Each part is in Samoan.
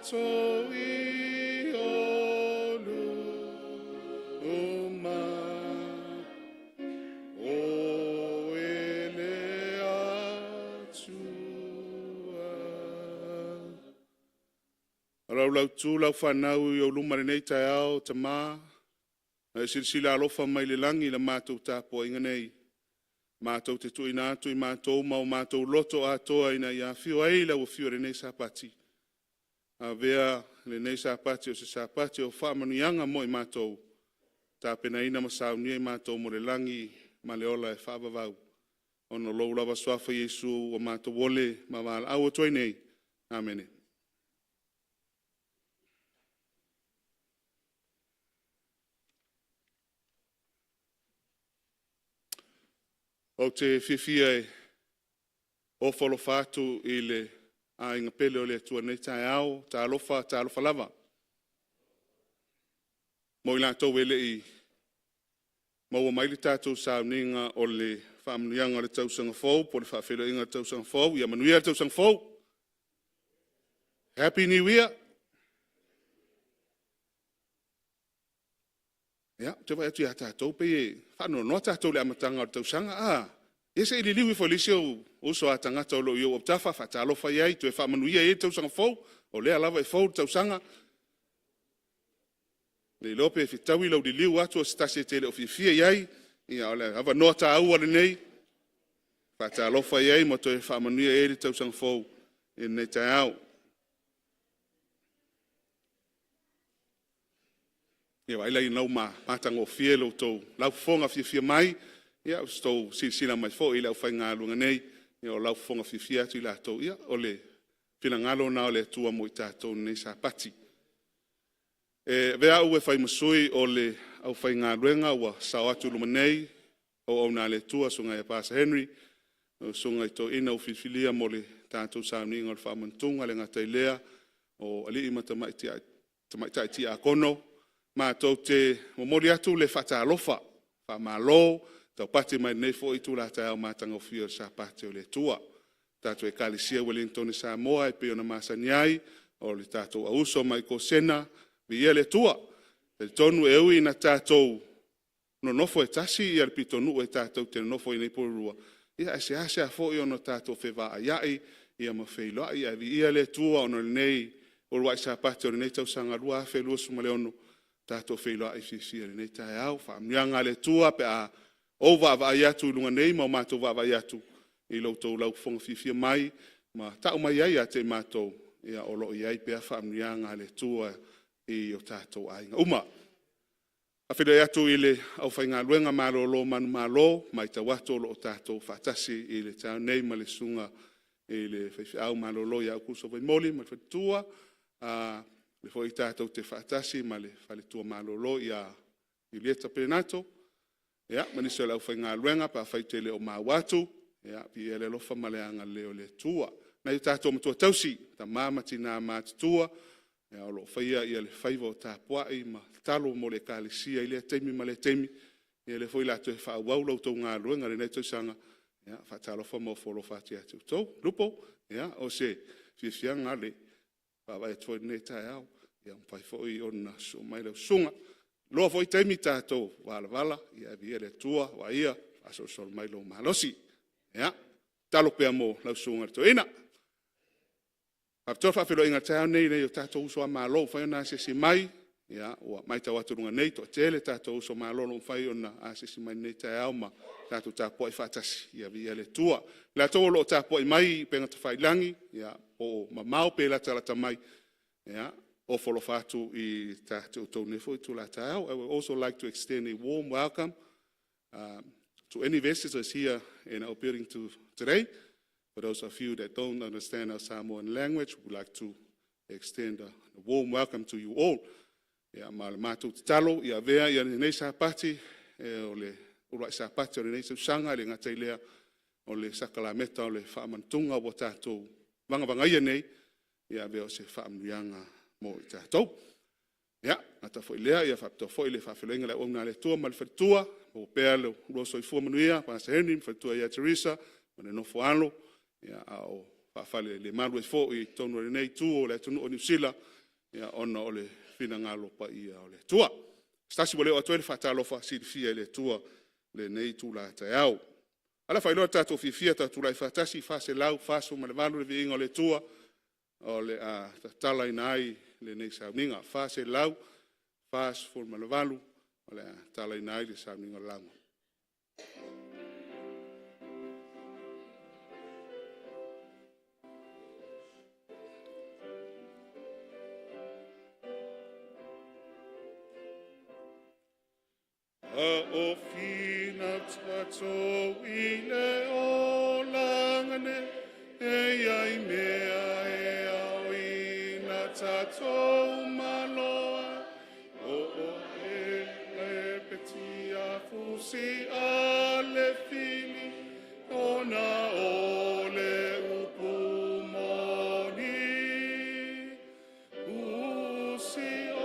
matou i o luma, o e le Atua. O lau lautu lau fanau i ou luma i lenei taeao, Tama, na e silasila alofa mai i le lagi i le matou tapuaiga nei, matou te tuuina atu i matou ma o matou loto atoa ina ia afio ai lau Afio i lenei Sapati. Avea lenei Sapati o se Sapati o faamanuiaga mo i matou, tapenaina ma saunia i matou mo le lagi ma le ola e faavavau. Ona o lou lava Suafa Iesu ua matou ole ma valaau atu ai nei. Amene. Ou te fiafia e ofo alofa atu i le aiga pele o le Atua i lenei taeao. Talofa, talofa lava. Mo i latou e le i maua mai le tatou sauniga o le faamanuiaga o le tausaga fou po o le faafeiloaiga o le tausaga fou, ia manuia le tausaga fou. Happy New Year! Ia, ou te vaai atu ia tatou e pei e faanoanoa tatou i le amataga o le tausaga, a? Ia se i liliu ifo i le isi ou uso a tagata o lo o i ou autafa, faatalofa i ai, toe faamanuia i ai le tausaga fou, o lea lava e fou le tausaga. Le iloa pe fetaui lou liliu atu o se tasi e te le o fiafia i ai, ia o le avanoa taua lenei e faatalofa i ai ma toe faamanuia i ai le tausaga fou i lenei taeao. Ia vaai la i ai ua matagofie lo outou laufofoga fiafia mai, ia o se tou silasila mai foi i le aufaigaluega nei, ia o laufofoga fiafia atu i latou, ia o le finagalo lena o le Atua mo i tatou i lenei Sapati. E avea au e fai ma sui o le aufaigaluega ua sasao atu i luma nei, auauna a le Atua, susuga ia Pastor Henry, lau susuga i toeaina ua filifilia mo le tatou sauniga o le faamanatuga. E le gata i lea o alii ma tamaitai tiakono, matou te momoli atu le faatalofa, faamalo taupati mai i lenei foi itula taeao matagofie o le Sapati o le Atua. Le tatou Ekalesia Ueligitone Samoa e pei ona masani ai, o le tatou auuso mai Kosena, viia le Atua. E talitonu e ui ina tatou nonofo e tasi le pitonuu tatou te nonofo ai nei i Porirua, ae seasea foi ona tatou fevaaiai ma feiloai. Ae viia le Atua ona o lenei uluai Sapati o lenei tausaga 2026, tatou feiloai fiafia i lenei taeao. Faamanuiaga a le Atua pe a ou vaavaai atu i luga nei ma o matou vaavaai atu i lo outou laufofoga fiafia mai ma tau mai ai ia te i matou, o lo o i ai pea faamanuiaga a le Atua i o tatou aiga uma. E faafeiloai atu i le aufaigaluega malolo manumalo, matau atu o lo o tatou faatasi i le taeao nei ma le susuga i le faifeau malolo ia Aukuso Vaimoli ma le faletua. O lea foi tatou te faatasi ma le faletua malolo ia Ulieta Penato ma nisi o le aufaigaluega. Pe afai ou te le o maua atu, ia viia le alofa ma le agalelei o le Atua. Nai o tatou matua tausi, tama ma tina matutua o lo o faia le faiva o tapuai ma tatalo mo le Ekalesia i lea taimi ma lea taimi, ia o lea foi o le a toe faaauau la outou galuega i lenei tausaga. Ia faatalofa ma ofo alofa atu ia te outou. Lupo, o se fiafiaga le vaavaai atu foi i lenei taeao, ua mafai foi ona susu mai lau susuga. Loa foi taimi tatou valavala, ae viia le Atua ua faasolosolo mai lou malosi. Ia, tatalo pea mo lau susuga i le toeaina. E faapitoa le faafeiloaiga i le taeao lenei i nai o tatou uso a Malo ua mafai ona asiasi mai. Ua matau atu i luga nei, e toatele tatou uso a Malo ua mafai ona asiasi mai i lenei taeao ma tatou tapuai faatasi, ia viia le Atua. I latou o lo o tapuai mai i upega tafailagi, po o mamao pe latalata mai, ia, ofo alofa atu ia te outou i lenei foi itula taeao. I would also like to extend a warm welcome to any visitors here in our building today. For those of you that don't understand our Samoan language, we would like to extend a warm welcome to you all. Ia, ma le matou tatalo, ia avea lenei Sapati, o le uluai Sapati o lenei tausaga, e le gata i lea o le sakalameta o le faamanatuga ua tatou vagavagaia nei, ia avea o se faamanuiaga mo i tatou. Ia, gata foi i lea, e faapitoa foi le faafeiloaiga i le auauna a le Atua ma le faletua, maua pea lo oulua soifua manuia Pastor Henry ma le faletua ia Teresa ma le nofo a alo, a o faafalelemalu ai foi i totonu o lenei itu o le atunuu o Niu Sila. ia, ona o le finagalo paia o le Atua. O se tasi ua le oo atu i ai le faatalofa, silafia e le Atua lenei itula taeao. Ae o le a faailoa lo tatou fiafia ua tatou tulai faatasi, 448 le viiga o le Atua o le a tatalaina ai lenei sauniga. 448 o le a tatalaina ai le sauniga o le lauga. A o finau tatou i le olaga nei, e i ai mea e aoina tatou malo ai, o oe le fusi a le fili, ona o le upu moni. Usi o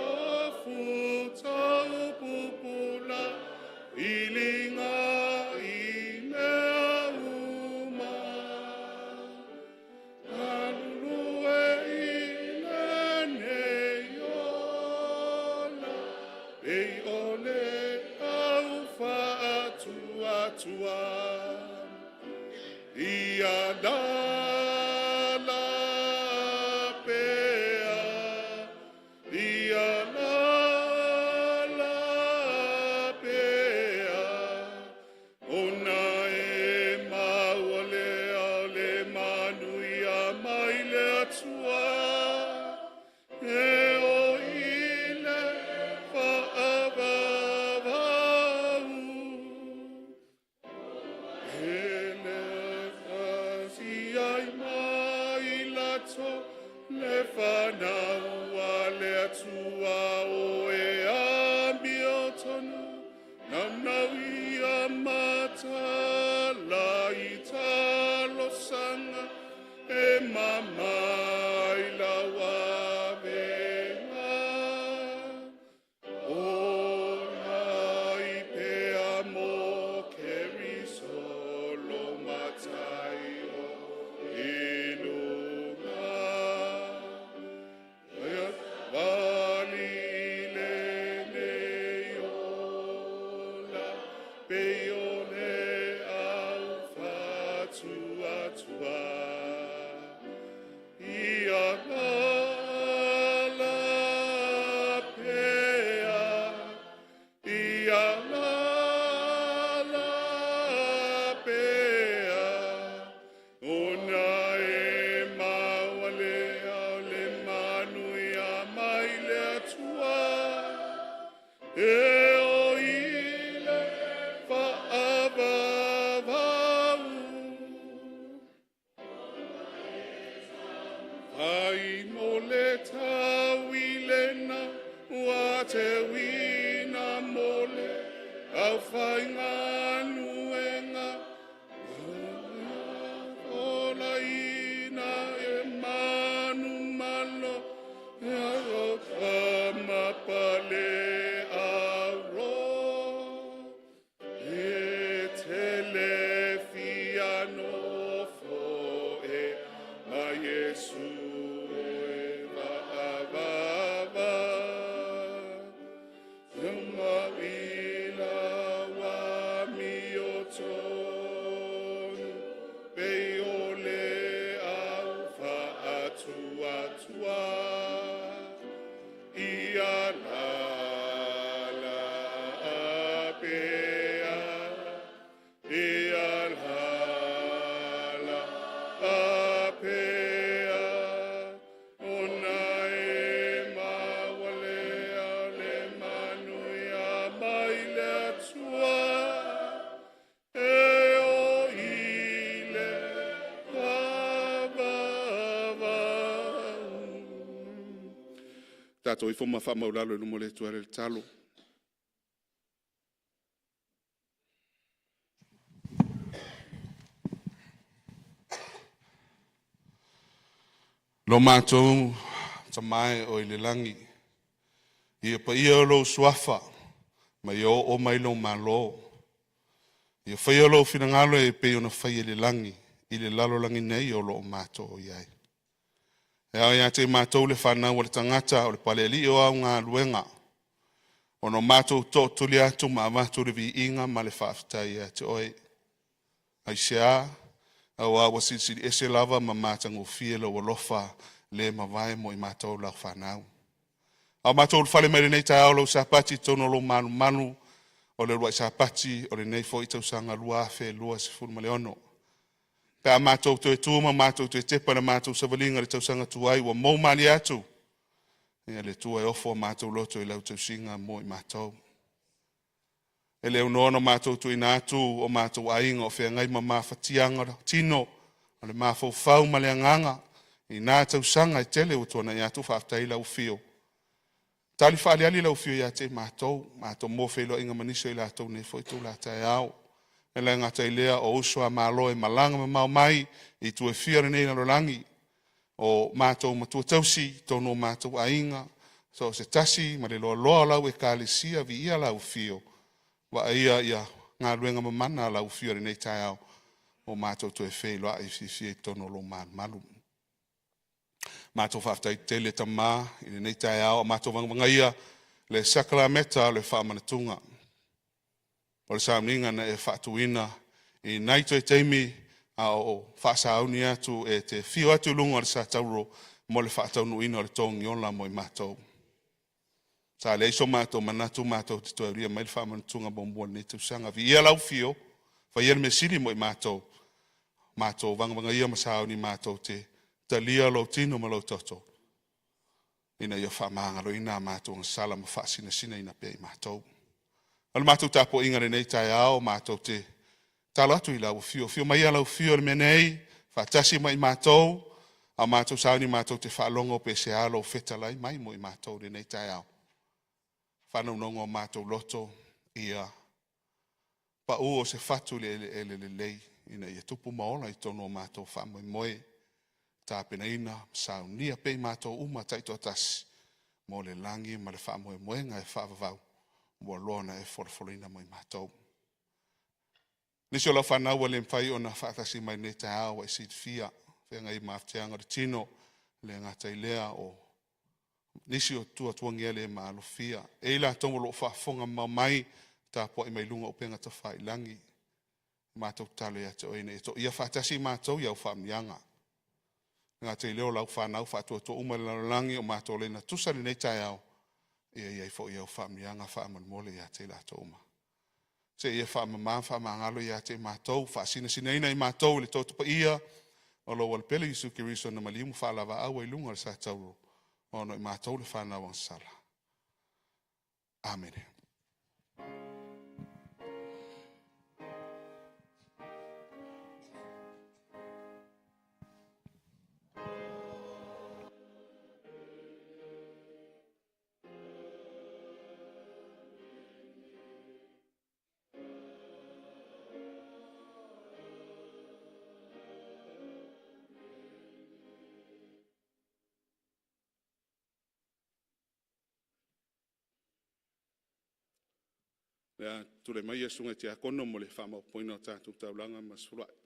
futa upu pula, filiga i mea uma. Galulue i lenei ola, pei o le au faatuatua. Ia la la pea, ia la la pea, ona e maua lea o le manuia mai le Atua, e oo i le faavavau. E le asi ai mai latou le fanau a le Atua o e amiotonu, naunau ia mataala i talosaga e mama i lau avega. Ola ai pea mo Keriso lo Matai o i luga. Ia vali i lenei ola, pei o le au faatuatua. Ia la la pea, ia la la pea, ona e maua lea o le manuia mai le Atua, e oo i le faavavau. Ai mo le tau i lena ua teuina mo le aufaigaluega. Olaina e manumalo e o tama pale auro. E tele fia nofo e ma Iesu e vaavava. Uma i lau amiotonu, pei o le au faatuatua. Ia la la pea, ia la la pea, ona e maua lea o le manuia mai le Atua, e oo i le faavavau. Tatou ifo ma faamaualalo i luma o le Atua e ala i le tatalo. Lo matou Tama e o i le lagi, ia paia lou suafa ma ia oo mai lou malo. Ia faia lou finagalo e pei ona faia i le lagi i le lalolagi nei o lo o matou i ai. E ao ia te i matou le fanau a le tagata o le palealii o au galuega, ona o matou tootuli atu ma avatu le viiga ma le faafetai ia te oe. Aisea? Aua ua silisili ese lava ma matagofie lou alofa le mavae mo i matou lau fanau. A o matou ulufale mai lenei taeao lou Sapati i totonu o lou malumalu o le uluai Sapati o lenei foi tausaga 2026. Pe a matou toe tu ma matou toe tepa i le matou savaliga i le tausaga tuai ua mou malie atu, ia le Atua e ofo o matou loto i lau tausiga mo i matou. E le aunoa ona matou tuuina atu o matou aiga o feagai ma mafatiaga o le tino, o le mafaufau ma le agaga i na tausaga e tele ua tuanai atu, faafetai i lau afio. Tali faaaliali lau afio ia te i matou, matou mo feiloaiga ma nisi o i latou nei foi itula taeao. E le gata i lea o uso a Malo e malaga mamao mai i itu e fia o lenei lalolagi, o matou matua tausi, tonu o matou aiga, so o se tasi ma le loaloa o lau ekalesia, viia lau afio, vaaia ia galuega mamana a lau afio i lenei taeao, ua matou toe feiloai fiafia i totonu o lou malumalu. Matou faafetai tele Tama i lenei taeao, a matou vagavagaia le sakalameta o le faamanatuga o le sauniga na e faatuina i nai toe taimi a o faasauni atu e te afio atu i luga o le satauro mo le faataunuuina o le togiola mo i matou. Sa leai so matou manatu matou te toe aulia mai le faamanatuga muamua i lenei tausaga. Viia lau afio, faia le mea sili mo i matou, matou vagavagaia ma sauni matou te talia lou tino ma lou toto, ina ia faamagaloina a matou gasala ma faasinasinaina pea i matou. O le matou tapuaiga i lenei taeao, matou te tatalo atu i lau afio, afio maia lau afio i le mea nei, faatasi ma i matou, a matou sauni matou te faalogo pe sea lou fetalai mai mo i matou i lenei taeao. Faanaunaua o matou loto, ia pau o se fatu i le eleele lelei, ina ia tupu ma ola i totonu o matou faamoemoe, tapenaina ma saunia pea i matou uma taitoatasi mo le lagi ma le faamoemoega e faavavau ua loa ona e folafolaina mo i matou. Nisi o lau fanau ua le mafai ona faatasi mai lenei taeao ua e silafia, feagai ai ma mafatiaga o le tino, le gata i lea o nisi o tuatuagia le maalofia. E i latou o lo o faafofoga mamao mai, tapuai mai luga o upega tafailagi, matou tatalo ia te oe ina ia toia faatasi i matou i au faamanuiaga. E le gata i lea o lau fanau faatuatua uma i le lalolagi o matou laina tusa i lenei taeao, ia i ai foi au faamanuiaga faamolemole ia te i latou uma. Se i e faamama ma faamagalo ia te i matou, faasinasinaina i matou i le toto paia o lou Alapele Iesu Keriso na maliu ma faalavaau ai i luga o le satauro, ona o i matou le fanau agasala. Amene. Le a tulai mai le susuga i le Tiakono mo le faamaopoopoina o tatou taulaga ma sefuluai.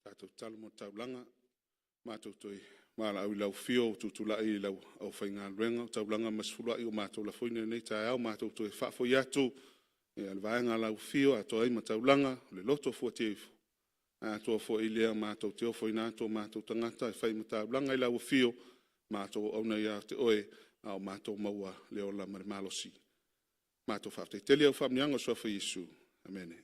Tatou tatalo mo le taulaga, matou toe valaau i lau afio ua tutulai i lau aufaigaluega taulaga ma se uluai ua matou lafoina i lenei taeao, matou toe faafoi atu i le vaega a lau afio atoa ai ma taulaga, le loto fuatia-ifo, atoa foi lea matou te ofoina atu o matou tagata e fai ma taulaga i lau afio, matou auauna ia te oe, a o matou maua le ola ma le malosi. Matou faafetai tele i au faamanuiaga i le Suafa o Iesu. Amene.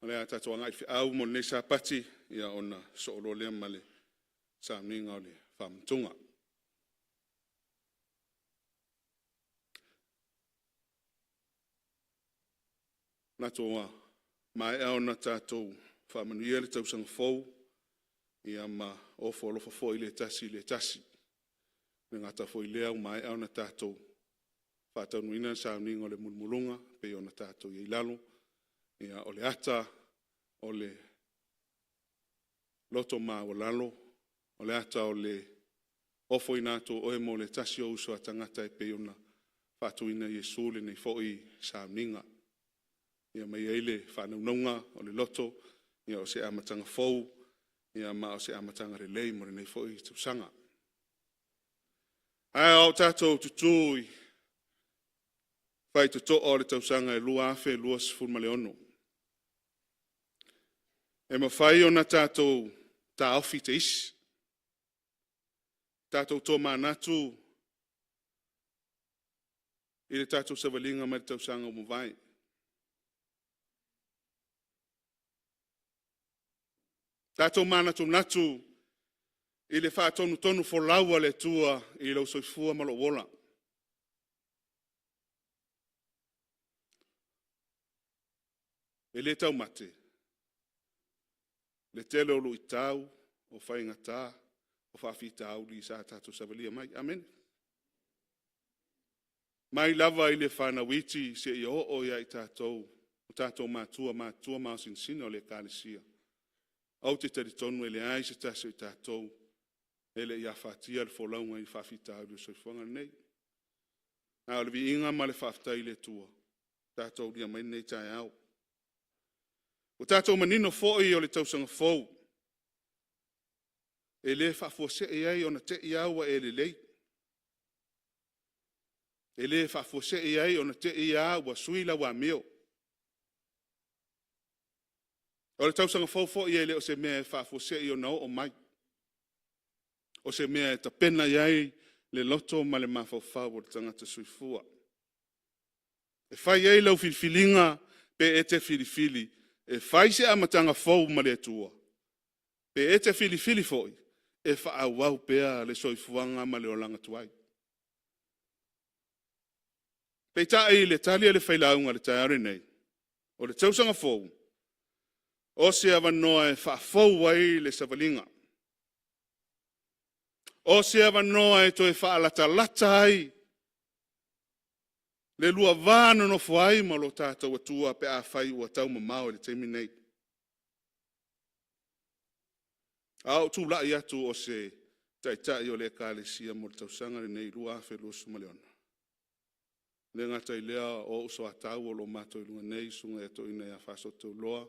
O le a tatou agai i le feau mo lenei Sapati, ona sosoo loa lea ma le sauniga o le faamautuga. E manatu ua maea ona tatou faamanuia le tausaga fou ma ofo alofa foi le tasi i le tasi. E le gata foi i lea ua maea ona tatou faataunuuina le sauniga o le mulumuluga e pei ona tatou i ai i lalo. O le ata o le loto maualalo, o le ata o le ofoina atu o oe mo se tasi o ou uso a tagata e pei ona faatuina e Iesu lenei foi sauniga. Ma e i ai le faanaunauga o le loto, o se amataga fou, ma o se amataga lelei mo lenei foi tausaga. Ae a o tatou tutu i faitotoa o le tausaga e 2026, e mafai ona tatou taofi te isi, tatou tomanatu i le tatou savaliga mai le tausaga ua mavae. Tatou manatunatu i le faatonutonufolau a le Atua i lou soifua ma lou ola. E le taumate, le tele o luitau, o faigata, o faafitauli sa tatou savalia mai. Amene. Mai lava i le fanau iti seia oo ia i tatou o tatou matua matutua ma aosinasina o le Ekalesia, ou te talitonu e leai se tasi o i tatou e le i afatia le folauga i faafitauli o le soifuaga lenei. A o le viiga ma le faafetai i le Atua ua tatou aulia mai lenei taeao. Ua tatou manino foi o le tausaga fou, e le faafuasei ai ona te i lava ua e lelei, e le faafuasei ai ona te i lava ua sui lau amio. O le tausaga fou foi e le o se mea e faafuasei ona oo mai, o se mea e tapena i ai le loto ma le mafaufau o le tagata soifua. E fai ai lau filifiliga pe e te filifili e fai se amataga fou ma le Atua, pe e te filifili foi e faaauau pea le soifuaga ma le olaga tuai. Peitai i le tali a le Failauga i le taeao lenei, o le tausaga fou, o se avanoa e faafou ai le savaliga. O se avanoa e toe faalatalata ai le lua va nonofo ai ma lo tatou Atua pe afai ua taumamao i le taimi lenei. A o ou tulai atu o se Taitai o le Ekalesia mo le tausaga lenei 2026, e le gata i lea o ou soatau o lo o matou i luga nei, le Susuga i le Toeaina ia Faasootauloa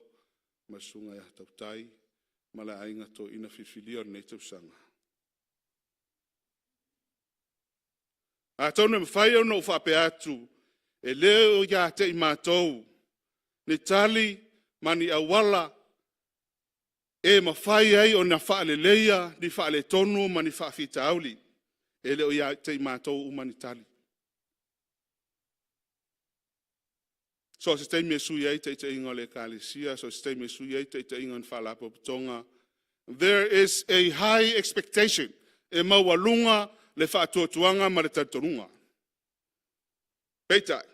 ma le Susuga ia Tautai ma le aiga toeaina filifilia o lenei tausaga. Atonu e mafai ona ou faapea atu, e le o ia te i matou ni tali ma ni auala e mafai ai ona faaleleia ni faaletonu ma ni faafitauli. E le o ia te i matou uma ni tali. So o se taimi e sui ai taitaiga o le Ekalesia, so o se taimi e sui ai taitaiga o ni Faalapotopotoga, there is a high expectation, e maualuga le faatuatuaga ma le talitonuga. Peitai,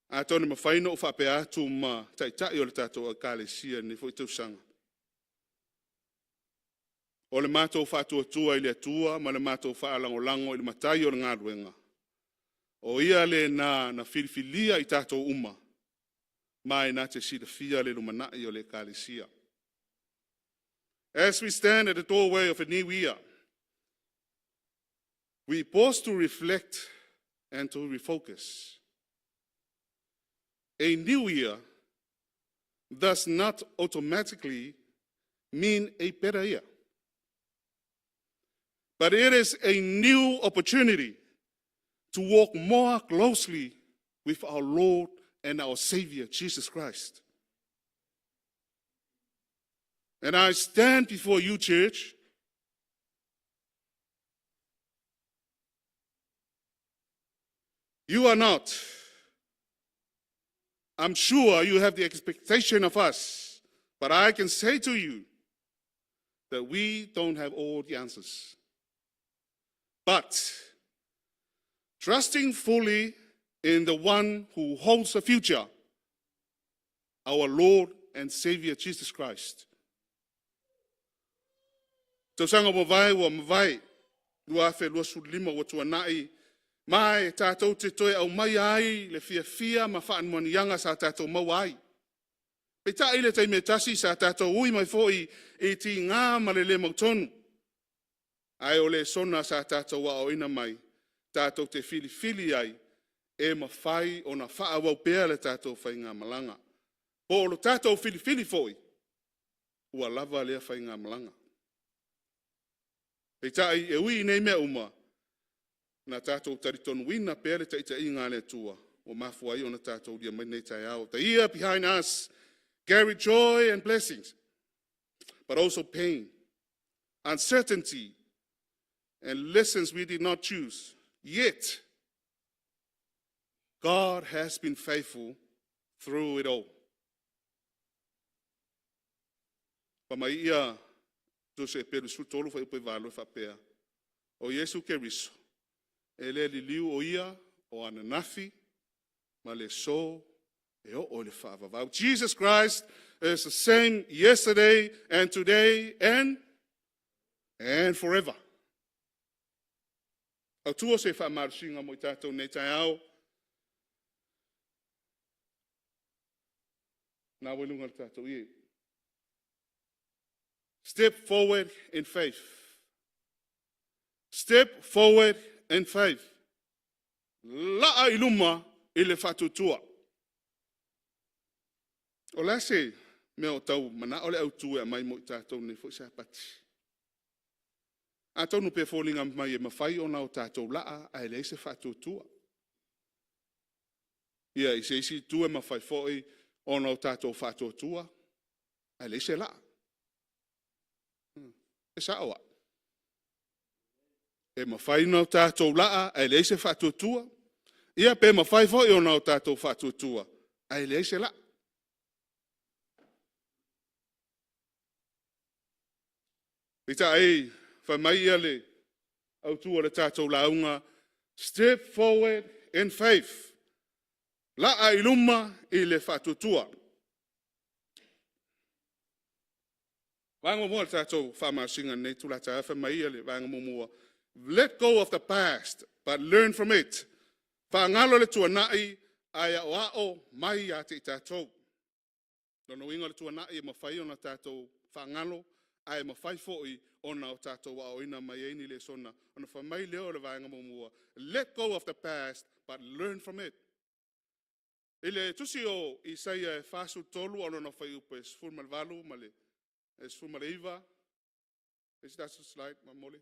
atonu e mafai ona ou faapea atu ma Taitai o le tatou Ekalesia i lenei foi tausaga, o le matou faatuatua i le Atua ma le matou faalagolago i le Matai o le galuega, o Ia lena na filifilia i tatou uma, ma e na te silafia le lumanai o le Ekalesia. As we stand at the doorway of a new year, we pause to reflect and to refocus. A new year does not automatically mean a better year. But it is a new opportunity to walk more closely with our Lord and our Savior, Jesus Christ. And I stand before you, church, You are not. I'm sure you have the expectation of us, but I can say to you that we don't have all the answers. But trusting fully in the one who holds the future, our Lord and Savior Jesus Christ. Tausaga ua mavae ua mavae, 2025 ua tuanai, ma e tatou te toe aumaia ai le fiafia ma faamanuiaga sa tatou maua ai. Peitai i le taimi e tasi sa tatou ui mai foi i tiga ma le le mautonu, ae o lesona sa tatou aoaoina mai, tatou te filifili ai, e mafai ona faaauau pea le tatou faigamalaga. Po o le tatou filifili foi, ua lava lea faigamalaga. Peitai, e ui i nei mea uma, na tatou talitonuina pea le taitaiga a le Atua ua mafua ai ona tatou aulia mai lenei taeao. The year behind us carry joy and blessings, but also pain, uncertainty, and lessons we did not choose. Yet, God has been faithful through it all. Fai mai ia Tusi Eperu 13 fuaiupu e 8 e faapea, O Iesu Keriso, e le liliu o ia o ananafi ma le aso e oo i le faavavau. Jesus Christ is the same yesterday and today and forever. Autua o se faamalosiga mo i tatou nei taeao, na ua i luga o le tatou ee. Step forward in faith. Step forward in faith. Laa i luma i le faatuatua. O le a se mea o tau manao le autu e aumai mo i tatou i lenei foi Sapati? Atonu pe foliga mai e mafai ona o tatou laa ae leai se faatuatua. Ia i se isi itu e mafai foi ona o tatou faatuatua ae leai se laa. E sao au? E mafai ona o tatou laa ae leai se faatuatua. Ia pe mafai foi ona o tatou faatuatua ae leai se laa. Peitai, fai mai le autu o le tatou lauga, step forward in faith. Laa i luma i le faatuatua. Vaega muamua o le tatou faamalosiga i lenei itula taeao fai mai le vaega muamua, let go of the past but learn from it. Faagalo le tuanai ae aoao mai ia te i tatou. Lona uiga o le tuanai e mafai ona tatou faagalo, ae mafai foi ona o tatou aoaoina mai ai ni lesona. Ona fai mai lea o le vaega muamua, let go of the past but learn from it. I le tusi o Isaia e 43 a o lona fuaiupu e 18 ma le 19, isi tatou slide faamolemole.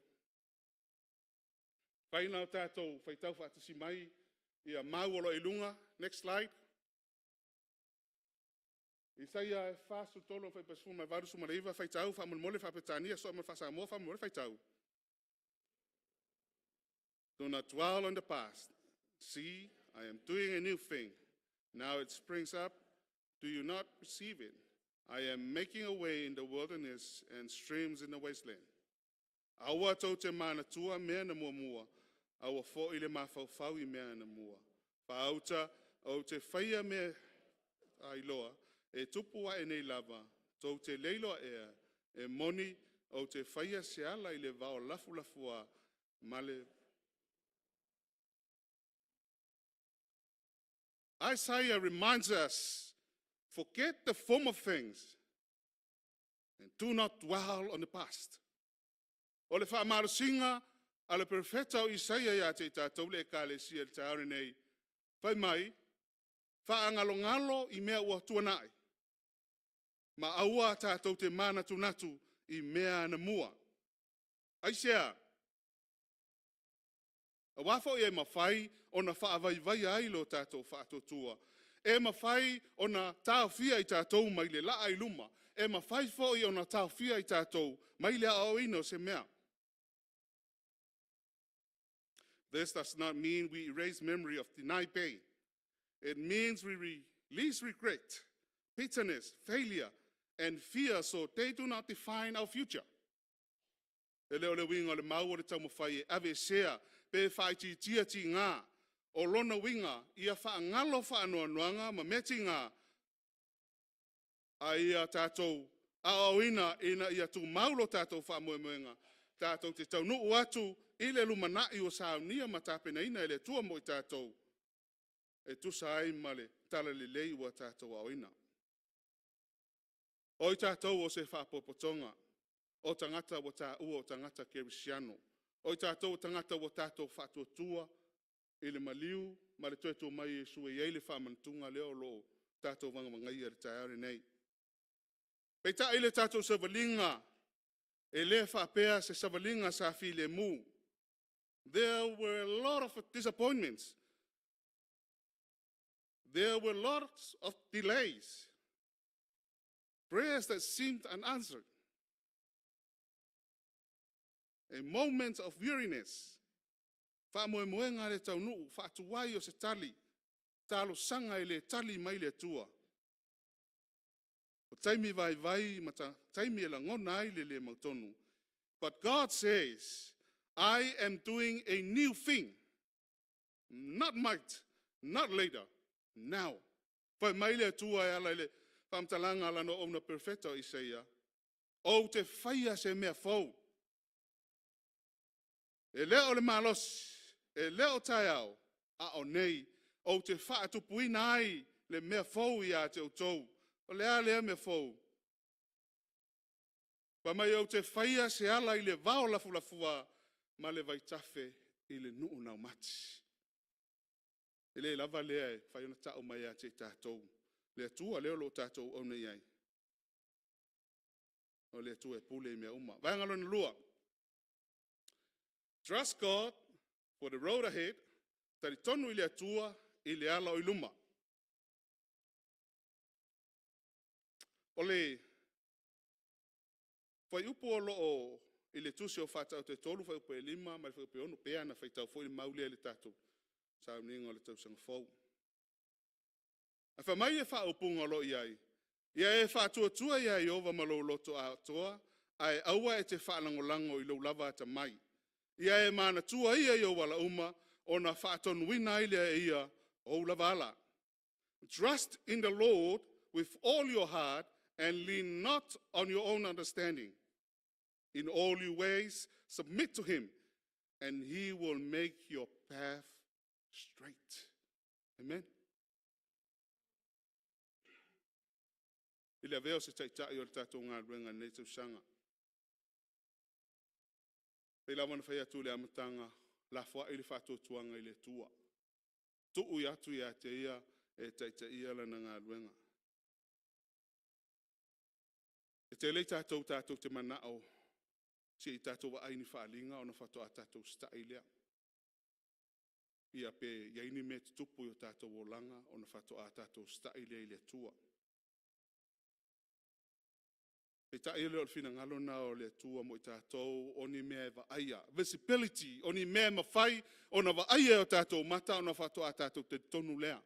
Fai na o tatou faitau faatasi mai ia mau o lo o i luga. Next slide. Isaia 43 fuaiupu 18, 19, faitau faamolemole faa-Peretania sosoo ma le faa-Samoa faamolemole faitau. Do not dwell on the past. See, I am doing a new thing. Now it springs up. Do you not perceive it? I am making a way in the wilderness and streams in the wasteland. Aua tou te manatua mea na muamua, aua foi le mafaufau i mea na mua. Faauta ou te faia mea iloa, e tupu ae nei lava, tou te le iloa ea, e moni ou te faia se ala i le vao lafulafoa ma le. Isaiah reminds us, forget the former things. And do not dwell on the past. O le faamalosiga a le Perofeta o Isaia ia te i tatou le ekalesia i le taeao lenei, fai mai, faagalogalo i mea ua tuanai, ma aua tatou te manatunatu i mea anamua. Aisea? Aua foi e mafai ona faavaivaia ai lo tatou faatuatua. E mafai ona taofia i tatou mai le laa i luma. E mafai foi ona taofia i tatou mai le aoaoina o se mea. This does not mean we erase memory of denied pain. It means we release regret, bitterness, failure, and fear so they do not define our future. E le o le uiga o le mau o le taumafai e aveesea pe faaitiitia tiga. O lona uiga, ia faagalo faanoanoaga ma mea tiga, a ia tatou aoaoina ina ia tumau lo tatou faamoemoega, tatou te taunuu atu i le lumanai ua saunia ma tapenaina e le Atua mo i tatou, e tusa ai ma le talalelei ua tatou aoaoina. O i tatou o se faapotopotoga, o tagata ua taua o tagata kerisiano, o i tatou o tagata ua tatou faatuatua i le maliu ma le toe tu mai o Iesu e i ai le faamanatuga lea o lo o tatou vagavagaia i le taeao lenei. Peitai i le tatou savaliga, e le faapea se savaliga sa filemu. There were a lot of disappointments. There were lots of delays. Prayers that seemed unanswered. A moment of weariness. Faamoemoega le taunuu, faatuai o se tali, talosaga e le tali mai le Atua. O taimi vaivai ma taimi e lagona ai le le mautonu. But God says, "I am doing a new thing. Not might, not later, now." Fai mai le Atua e ala i le faamatalaga a lana auauna perofeta o Isaia, ou te faia se mea fou. E le o le malosi, e le o taeao, a o nei, ou te faatupuina ai le mea fou ia te outou. O le a lea mea fou? Fai mai ou te faia se ala i le vao lafulafua ma le vaitafe i le nuu laumati. E le lava lea e mafai ona tau mai ia te i tatou, le Atua lea o lo o tatou auauna i ai, o le Atua e pule i mea uma. Vaega lona lua, trust God for the road ahead, talitonu i le Atua i le ala o i luma. O le fuaiupu o lo o i le tusi o Faatauto e 3 fuaiupu e 5 ma le fuaiupu e 6, pei lava ona faitau foi le mau lea i le tatou sauniga o le tausaga fou. Ae fai mai le faaupuga o lo o i ai, ia e faatuatua ia Ieova ma lou loto atoa, ae aua e te faalagolago i lou lava atamai. Ia e manatua ia i ou ala uma, ona faatonuina ai lea e ia o ou lava ala. Trust in the Lord with all your heart and lean not on your own understanding. In all your ways, submit to him, and he will make your path straight. Amen. I le avea o se taitai o le tatou galuega i lenei tausaga. Pei lava ona fai atu i le amataga, lafoai le faatuatuaga i le Atua. Tuu atu ia te Ia e taitaia Lana galuega. E tele i tatou tatou te manao se i tatou vaai i ni faaaliga ona faatoa tatou usitai lea. Ia pe i ai ni mea e tutupu i o tatou olaga ona faatoa tatou usitai lea i le Atua. Peitai e le o le finagalo lena o le Atua mo i tatou, o ni mea e vaaia, visibility, o ni mea e mafai ona vaaia e o tatou mata ona faatoa tatou talitonu lea.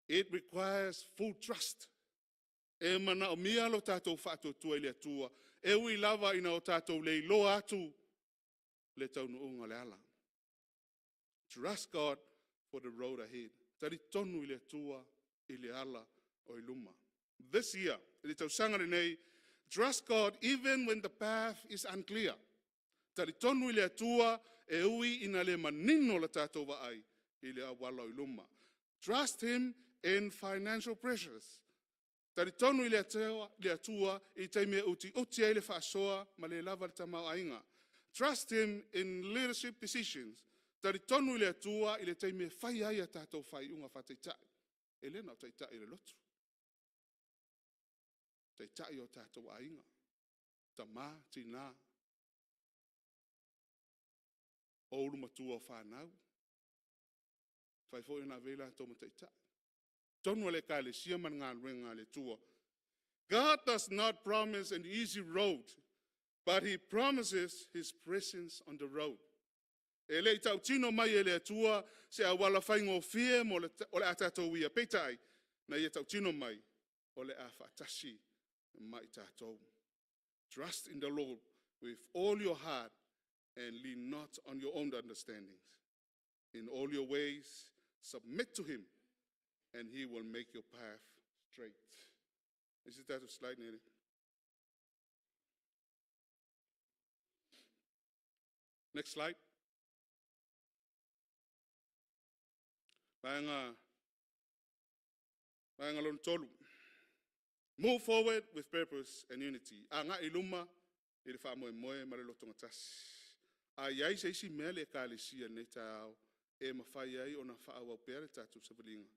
It requires full trust. E manaomia lo tatou faatuatua i le Atua, e ui lava ina o tatou le iloa atu le taunuuga o le ala. Trust God for the road ahead. Talitonu i le Atua i le ala o i luma. This year, i le tausaga lenei, trust God even when the path is unclear. Talitonu i le Atua e ui ina le manino la tatou vaai i le auala o i luma. Trust Him in financial pressures. Talitonu i le Atua i taimi e utiuti ai le faasoa ma le lava le tamaoaiga. Trust Him in leadership decisions. Talitonu i le Atua i le taimi e fai ai a tatou faaiuga faataitai. E le na o taitai o le lotu, taitai o tatou aiga, tama, tina, o ulu matua o fanau, e mafai foi ona avea i latou ma taitai. I totonu o le ekalesia ma le galuega a le Atua. God does not promise an easy road, but he promises his presence on the road. E le i tautino mai e le Atua se auala faigofie o le a tatou uia, peitai, na ia tautino mai, o le a faatasi ma i tatou. Trust in the Lord with all your heart and lean not on your own understandings. In all your ways, submit to him and he will make your path straight. Is it that a slide, Nelly? Next slide. Vaega lona tolu. Move forward with purpose and unity. Agai i luma i le faamoemoe ma le lotogatasi. A i ai se isi mea le ekalesia i lenei taeao e mafai ai ona faaauau pea le tatou savaliga,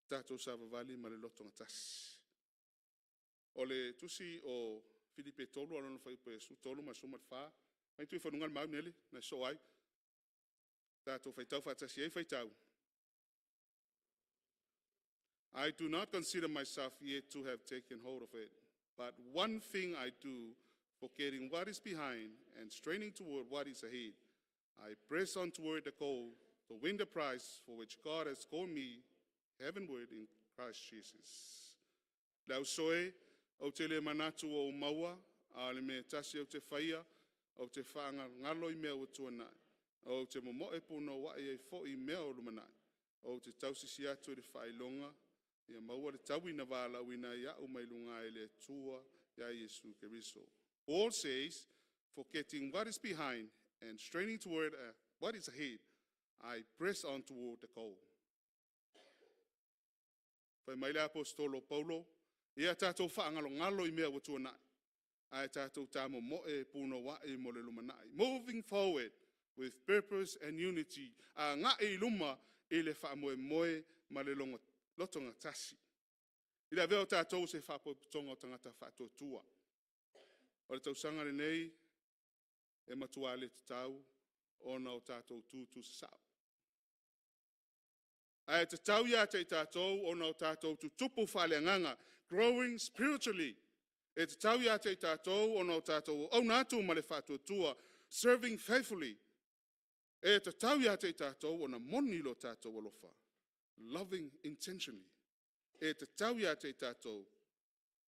tatou savavali ma le lotogatasi. O le tusi o Filipi e 3 lona fuaiupu e 13 ma le 14, mai tulifanua le mau Nele na e sosoo ai. Tatou faitau faatasi ai, faitau. I do not consider myself yet to have taken hold of it, but one thing I do, forgetting what is behind and straining toward what is ahead, I press on toward the goal to win the prize for which God has called me heavenward in Christ Jesus. Le uso e, ou te le manatu ua ou maua, a o le mea e tasi ou te faia, ou te faagalogalo i mea ua tuanai, ou te momoe punouai ai foi i mea o lumanai, ou te tausisi atu i le faailoga, ia maua le taui na valaauina ai au mai luga ae e le Atua ia Iesu Keriso. Paul says, forgetting what is behind and straining toward what is ahead, I press on toward the goal. Fai mai le Aposetolo o Paulo, ia tatou faagalogalo i mea ua tuanai, ae tatou tamomoe punouai mo le lumanai. Moving forward with purpose and unity. Agai i luma i le faamoemoe ma le lotogatasi. I le avea o tatou o se faapotopotoga o tagata faatuatua. O le tausaga lenei, e matua le tatau ona o tatou tutu sasao. Ae tatau ia te i tatou ona o tatou tutupu faale-agaga, growing spiritually. E tatau ia te i tatou ona o tatou auauna atu ma le faatuatua, serving faithfully. E tatau ia te i tatou ona moni lo tatou alofa, loving intentionally. E tatau ia te i tatou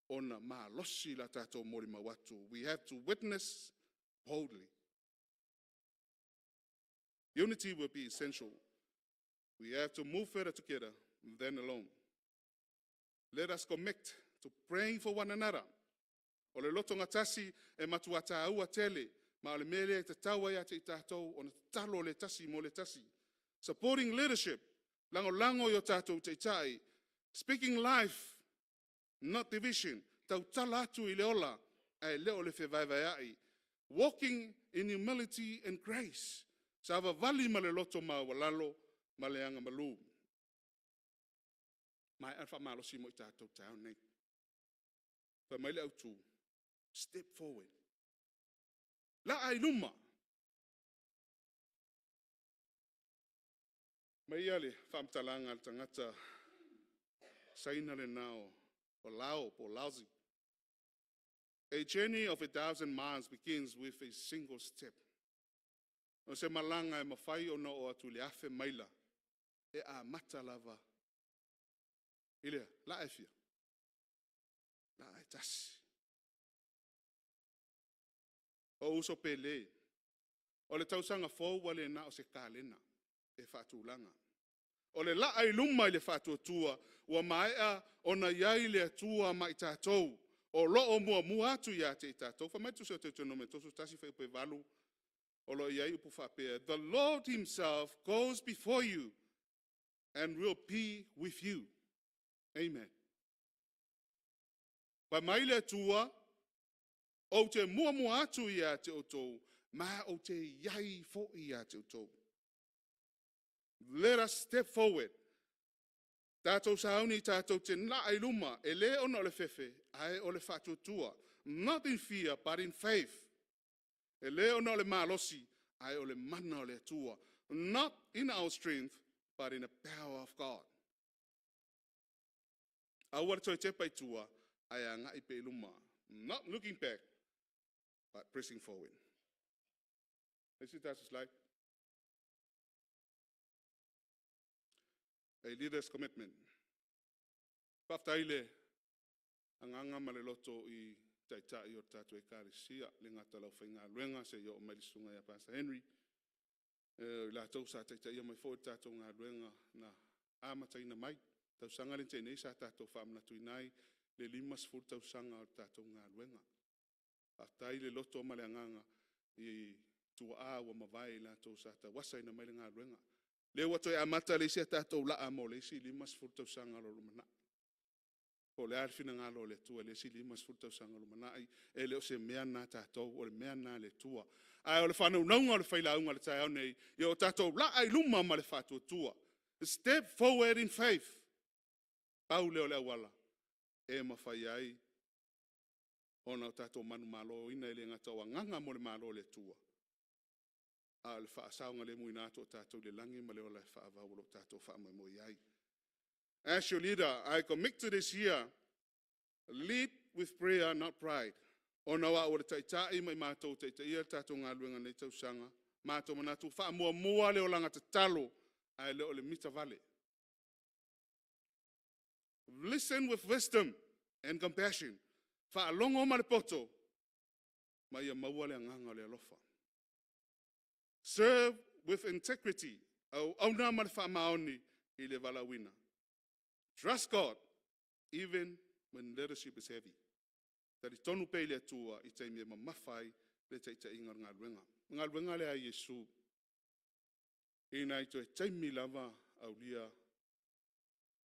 ona malosi la tatou molimau atu. We have to witness boldly. Unity will be essential. We have to move further together than alone. Let us commit to praying for one another. O le lotogatasi e matua tāua tele, ma o le mea lea e tatau ai ia te i tatou ona tatalo le tasi mo le tasi. Supporting leadership, lagolago i o tatou taitai. Speaking life, not division. Tautala atu i le ola, ae le o le fevaevaeai. Walking in humility and grace. Savavali ma le loto maualalo ma le agamalu. Maea le faamalosi mo i tatou taeao nei. Fai mai le autu, step forward. Laa i luma. Mai ia le faamatalaga a le tagata Saina lena o Lao po o Laozi. A journey of 1,000 miles begins with a single step. O se malaga e mafai ona oo atu i le 1,000 maila, e amata lava i le laa e fia? Laa e tasi. Ou uso pele, o le tausaga fou ua le na o se kalena e faatulaga. O le laa i luma i le faatuatua, ua maea ona i ai le Atua ma i tatou, o lo o muamua atu ia te i tatou. Fai mai le tusi o Teutonomi 31 fuaiupu e 8, o lo o i ai upu faapea, The Lord himself goes before you and will be with you. Amen. Fai mai le Atua, ou te muamua atu ia te outou, ma ou te i ai foi ia te outou. Let us step forward. Tatou sauni tatou te naa i luma, e le ona o le fefe, ae o le faatuatua. Not in fear, but in faith. E le ona o le malosi, ae o le mana o le Atua. Not in our strength, but in the power of God. Aua le toe tepa i tua, ae agai pea i luma. Not looking back, but pressing forward. Isi tatou slide. A leader's commitment. Faafetai i le agaga ma le loto i Taitai o le tatou Ekalesia, e le gata i le aufaigaluega seia oo mai i le susuga ia Pastor Henry, o i latou sa taitaia mai foi le tatou galuega na amataina mai. O le tausaga lea na tea nei sa tatou faamanatuina ai le 50 tausaga o le tatou galuega. Faafetai le loto ma le agaga i tuaa ua mavae, i latou sa tauasaina mai le galuega. O lea ua toe amata le isi a tatou laa mo le isi 50 tausaga o le lumanai. Po o le a le finagalo o le Atua i le isi 50 tausaga o lumanai, e le o se mea lena a tatou, o le mea lena a le Atua. Ae o le faanaunauga o le failauga i le taeao lenei, ia o tatou laa i luma ma le faatuatua. Step forward in faith. Pau lea o le auala e mafai ai ona tatou manumaloina, e le gata o agaga mo le Malo o le Atua, a o le faasaogalemuina atu o tatou i le lagi ma le ola e faavavau o lo o tatou faamoemoe i ai. As your leader, I commit to this year, lead with prayer, not pride. Ona o au o le taitai ma i matou o taitaia le tatou galuega i lenei tausaga, matou manatu, faamuamua le olaga tatalo, ae le o le mitavale. Listen with wisdom and compassion. Faalogo ma le poto, ma ia maua le agaga o le alofa. Serve with integrity. Auauna ma le faamaoni i le valaauina. Trust God even when leadership is heavy. Talitonu pea i le Atua i taimi e mamafa ai le taitaiga o le galuega. O le galuega lea a Iesu, ina ia toe taimi lava aulia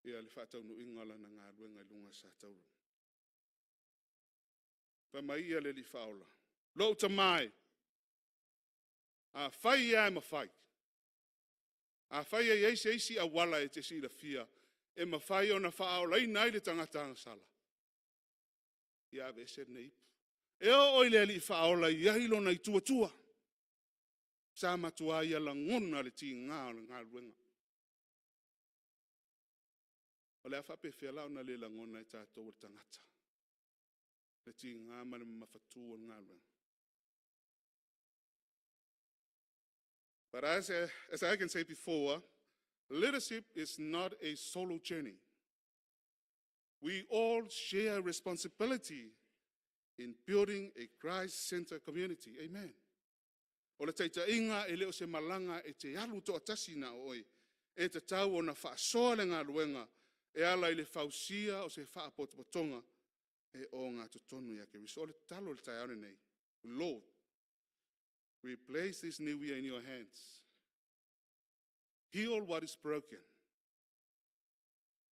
le faataunuuina o lana galuega i luga o le satauro. Fai mai le Alii Faaola, “Lou Tama e, afai lava e mafai, afai e i ai se isi auala e te silafia e mafai ona faaolaina ai le tagata agasala, ia aveese lenei ipu.” E oo i le Alii Faaola e i ai lona ituatua, sa matua ia lagona le tiga o le galuega. O le a faapefea la ona le lagona e tatou o tagata le tiga ma le mamafatu o le galuega? But as I can say before, leadership is not a solo journey. We all share responsibility in building a Christ-centered community. Amen. O le taitaiga e le o se malaga e te alu toatasi na o oe. E tatau ona faasoa le galuega e ala i le fausia o se faapotopotoga e ogatotonu ia Keriso. O le tatalo i le taeao lenei, Lord, we place this new year in your hands. Heal what is broken.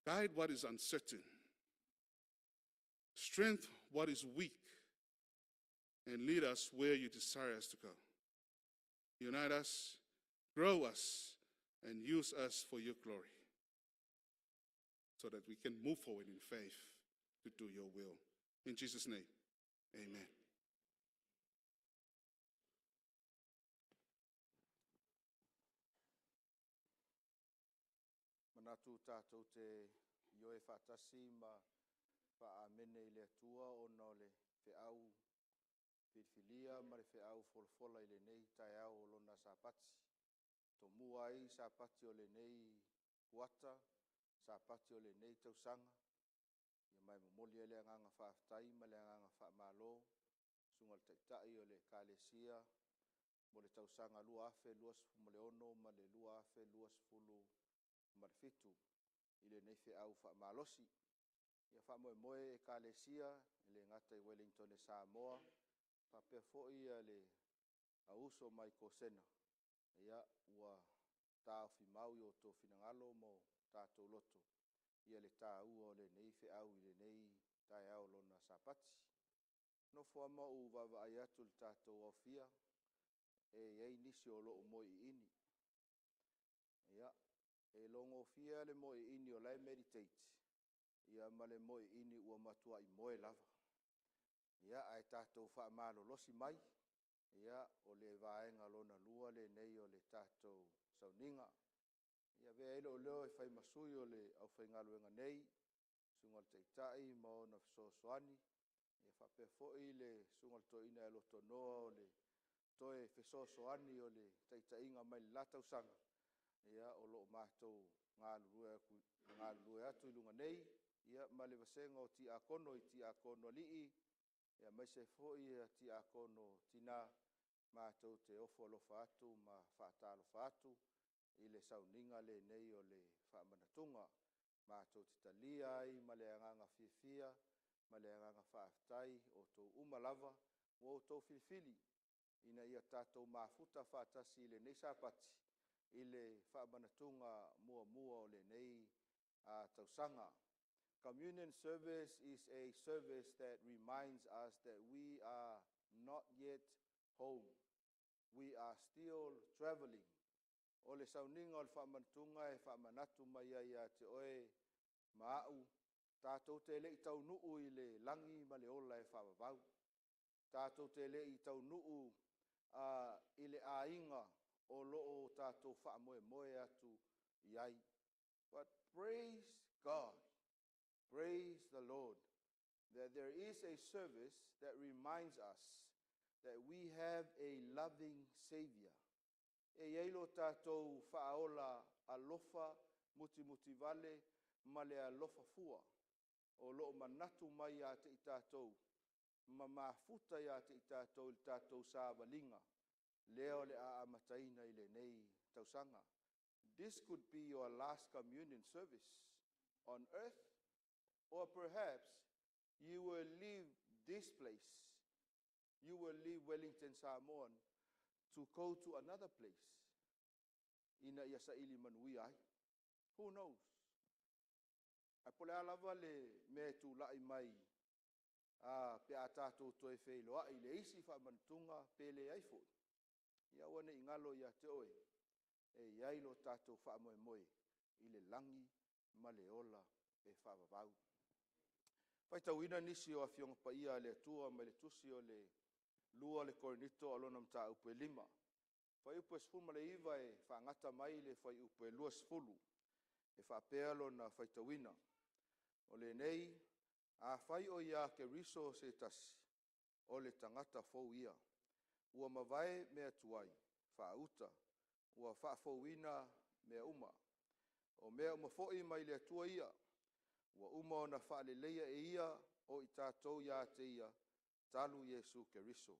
Guide what is uncertain. Strengthen what is weak. And lead us where you desire us to go. Unite us, grow us, and use us for your glory so that we can move forward in faith to do your will. In Jesus' name, amen. Manatu tatou te ioe faatasi ma faa-Amene i le Atua ona o le feau filifilia ma le feau folafola i lenei taeao o Lona Sapati, e tomua ai Sapati o lenei kuata, Sapati o lenei tausaga. Ma e momoli ai le agaga faafetai ma le agaga faamalo i le Susuga i le Taitai o le Ekalesia mo le tausaga 2026 ma le 2027 i lenei feau faamalosi. E faamoemoe Ekalesia, e le gata i Uelintone Samoa faapea foi le au uso mai Kosena, ua taofimau i o outou finagalo ma o tatou loto le taua o lenei taeao lona Sapati. Nofo a ma ou vaavaai atu i le tatou aofia, e i ai nisi o lo o moe iini. Ia, e iloagofie lava le moe iini o la e meditate ma le moe iini ua matuai moe lava. Ia, ae tatou faamalolosi mai, o le vaega lona lua lenei o le tatou sauniga. E avea ai lou leo e fai ma sui o le aufaigaluega nei, le Susuga i le Taitai ma ona fesoasoani, e faapea foi le Susuga i le Toeaina ia Lotonoa o le toe fesoasoani o le taitaiga mai le la tausaga. O lo o matou galulue atu i luga nei ma le vasega o Tiakono i Tiakono alii aemaise foi Tiakono tina. Matou te ofo alofa atu ma faatalofa atu i le sauniga lenei o le faamanatuga. Matou te talia ai ma le agaga fiafia ma le agaga faafetai outou uma lava ua outou filifili ina ia tatou mafuta faatasi i lenei Sapati i le faamanatuga muamua o lenei tausaga. Communion service is a service that reminds us that we are not yet home. We are still travelling. O le sauniga o le faamanatuga e faamanatu mai ai ia te oe ma au, tatou te le i taunuu i le lagi ma le ola e faavavau. Tatou te le i taunuu i le aiga o lo o tatou faamoemoe atu i ai. But praise God, praise the Lord that there is a service that reminds us that we have a loving Savior. E i ai lo tatou Faaola alofa, mutimutivale ma le alofa fua o lo o manatu mai ia te i tatou ma mafuta ia te i tatou i le tatou savaliga lea o le a amataina i lenei tausaga. This could be your last communion service on earth, or perhaps you will leave this place, you will leave Wellington, Samoa to go to another place ina ia saili manuia ai. Who knows? Ae po o le a lava le mea e tulai mai pe a tatou toe feiloai i le isi faamanatuga pe leai foi, ia aua ne i galo ia te oe, e i ai lo tatou faamoemoe i le lagi ma le ola e faavavau. E faitauina nisi o Afioga Paia a le Atua mai le Tusi o le 2 Korinito 5, fuaiupu e 19 e faagata mai le fuaiupu e 20. E faapea lona faitauina: “O lenei, afai o ia Keriso se tasi, o le tagata fou ia. Ua mavae mea tuai, faauta, ua faafouina mea uma. O mea uma foi mai le Atua ia, ua uma ona faaleleia e Ia o i tatou ia te Ia talu Iesu Keriso.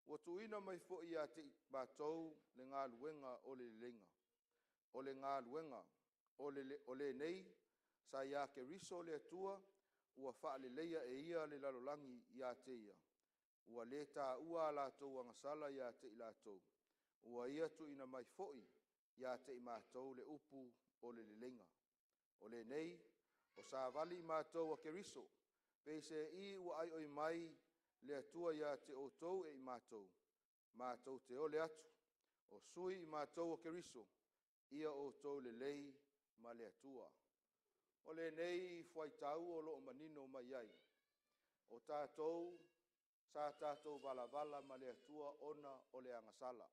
Ua tuuina mai foi ia te i matou le galuega o le leleiga. O le galuega o lenei, sa ia Keriso le Atua ua faaleleia e Ia le lalolagi ia te Ia, ua le taua a latou agasala ia te i latou, ua Ia tuuina mai foi ia te i matou le upu o le leleiga. O lenei, o savali i matou a Keriso, peiseai ua aioi mai le Atua ia te outou e i matou, matou te ole atu, o sui i matou o Keriso, ia outou lelei ma le Atua.” O lenei fuaitau o lo o manino mai ai, o tatou sa tatou valavala ma le Atua ona o le agasala.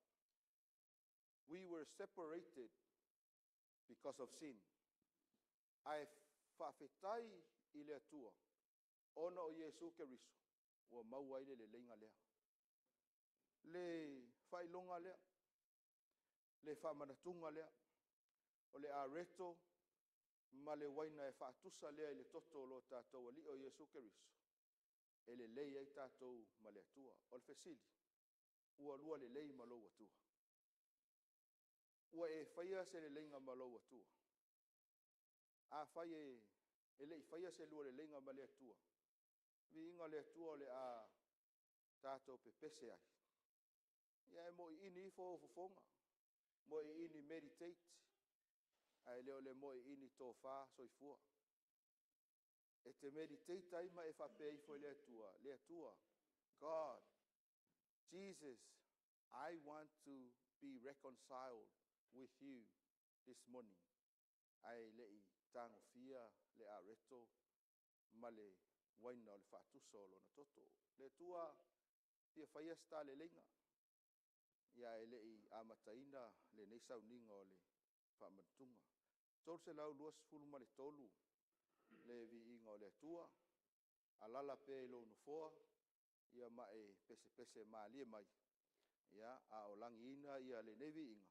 We were separated because of sin. Ae faafetai i le Atua ona o Iesu Keriso ua maua ai le leleiga lea. Le faailoga lea, le faamanatuga lea, o le areto ma le uaina e faatusa lea i le toto o lo tatou Alii o Iesu Keriso, e lelei ai tatou ma le Atua. O le fesili; ua lua lelei ma lou Atua? Ua e faia se leleiga ma lou Atua? Afai e le i faia se lua leleiga ma le Atua, viiga o le Atua o le a tatou pepese ai. Ae moiini ifo ou fofoga, moiini meditate, ae le o le moiini tofa soifua. E te te meditate ai ma e faapea ifo i le Atua, le Atua, God, Jesus, I want to be reconciled with you this morning. Ae le i tagofia le areto ma le uaina o le faatusa o lona toto. Le Atua fia faia se taleleiga, ia ae le i amataina lenei sauniga o le faamanatuga. 323 le viiga o le Atua, alala pea i lou nofoa ia ma e pesepese malie mai, a o lagiina lenei viiga,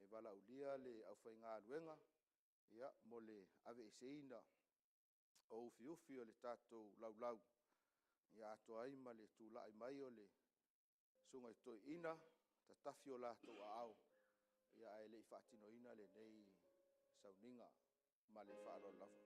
e valaaulia le aufaigaluega mo le aveeseina o ufiufi o le tatou laulau, atoa ai ma le tulai mai o le Susuga i Toeaina e tatafi o latou aao ae le i faatinoina lenei sauniga. Ma le faaaloalo lava.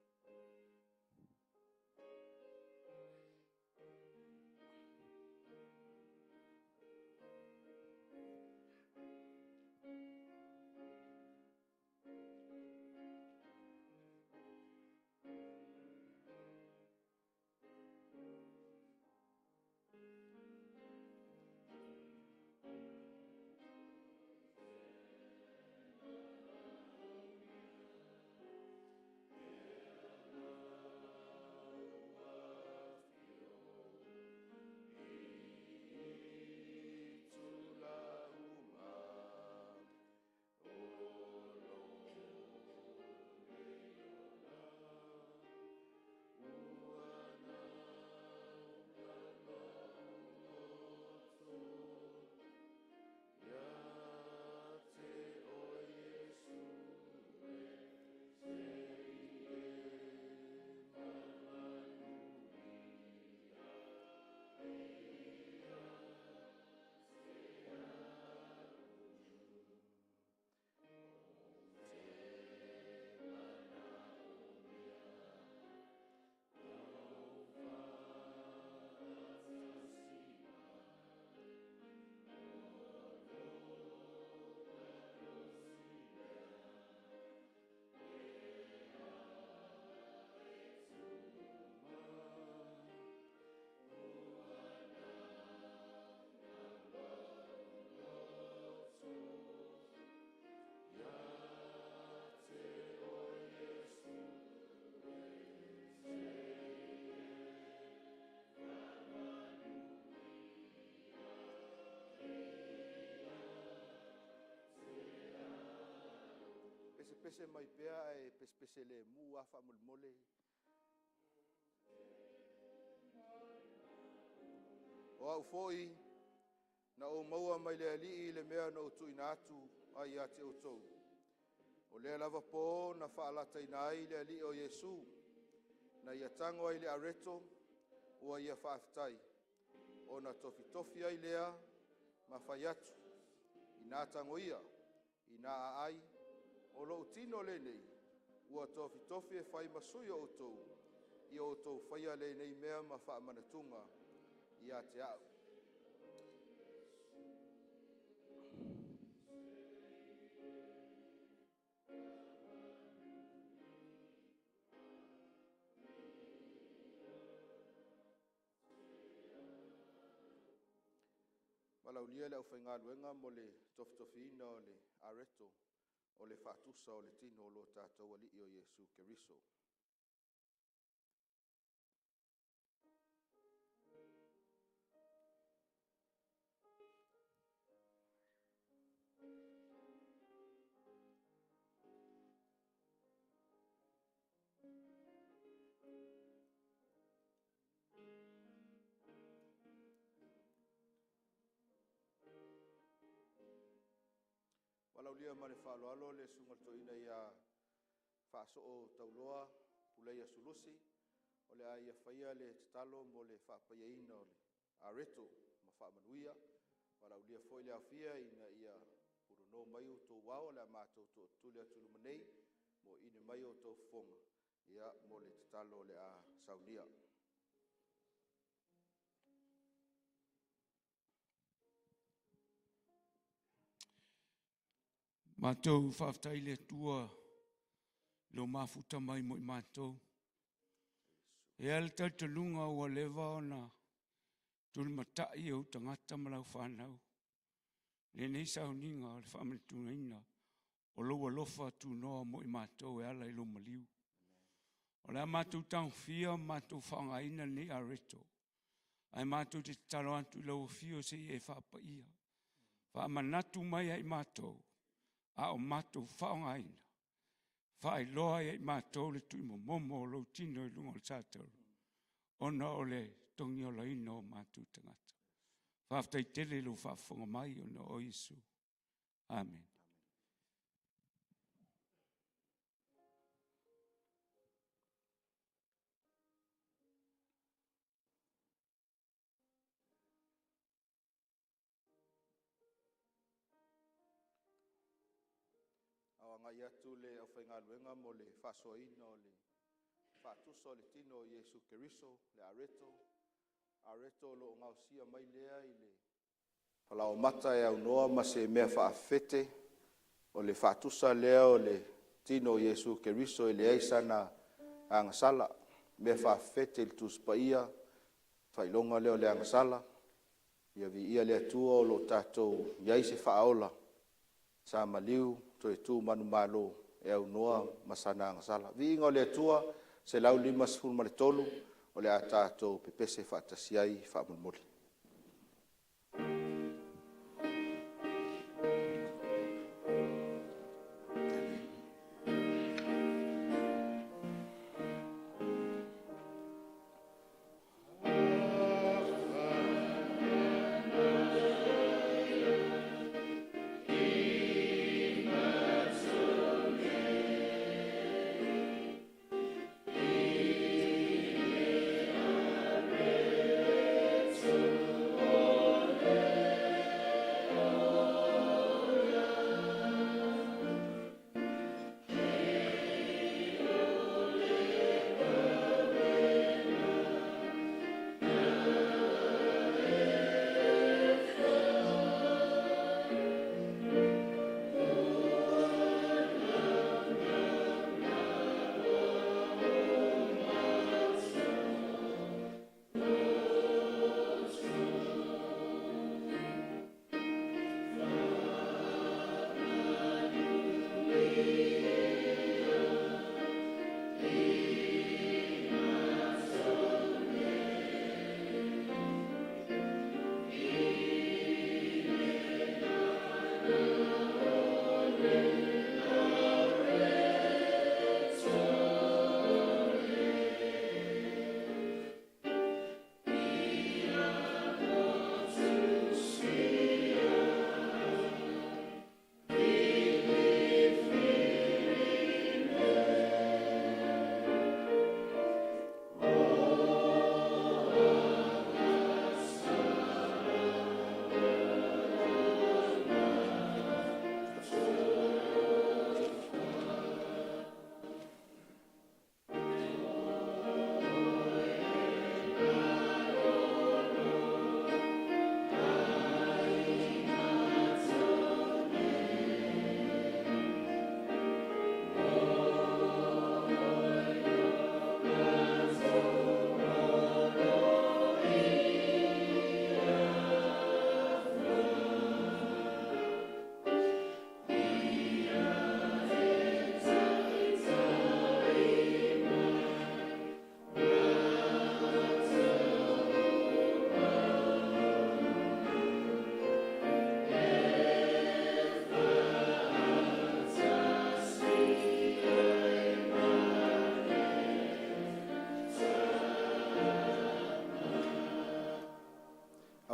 Pesepese mai pea ae pesepese lemu lava faamolemole. O au foi na ou maua mai le Alii le mea na ou tuuina atu ai ia te outou, o lea lava po na faalatana ai le Alii o Iesu, na ia tago ai le areto, ua ia faafetai, ona tofitofi ai lea ma fai atu, “Ina tago ia, ina aai, o lou tino lenei ua tofitofi e fai ma sui o outou. Ia outou faia lenei mea ma faamanatuga ia te aʻu.” Valaaulia le aufaigaluega mo le tofitofiina o le areto o le faatusa o le tino o lo tatou Alii o Iesu Keriso. Valaaulia ma le faaaloalo le Susuga i le Toeaina ia Faasoo Tauloa Puleia Sulusi, o le a ia faia le tatalo mo le faapaiaina o le areto ma faamanuia. Valaaulia foi le aofia ina ia punonou mai outou ao o le a matou tootuli atu i luma nei, moe mai outou fofoga mo le tatalo o le a saunia. Matou faafetai i le Atua i lou mafuta mai mo i matou. E ai le talitonuga ua leva ona tulimatai e ou tagata ma lau fanau lenei sauniga o le faamanatuina o lou alofa tunoa mo i matou e ala i lou maliu. O le a matou tagofia ma matou faaaogaina lenei areto, ae matou te tatalo atu i lau afio se i e faapaia, faamanatu mai ia i matou, a o matou faaaogaina, faailoa ia i matou le tuuimomomo o lou tino i luga o le satauro, ona o le togiolaina o matou tagata. Faafetai tele i lou faafofoga mai ona o Iesu. Amene. A o agai atu le aufaigaluega mo le faasoaina o le faatusa o le tino o Iesu Keriso, le areto. Areto o lo o gaosia mai lea i le falaoamata e aunoa ma se mea faafefete. O le faatusa lea o le tino o Iesu Keriso e leai sana agasala, mea faafefete i le Tusi Paia, faailoga lea o le agasala. Ia viia le Atua o lo o tatou i ai se Faaola sa maliu toe tu manumalo e aunoa ma sana agasala. Viiga o le Atua. 153 o le a tatou pepese faatasi ai faamolemole.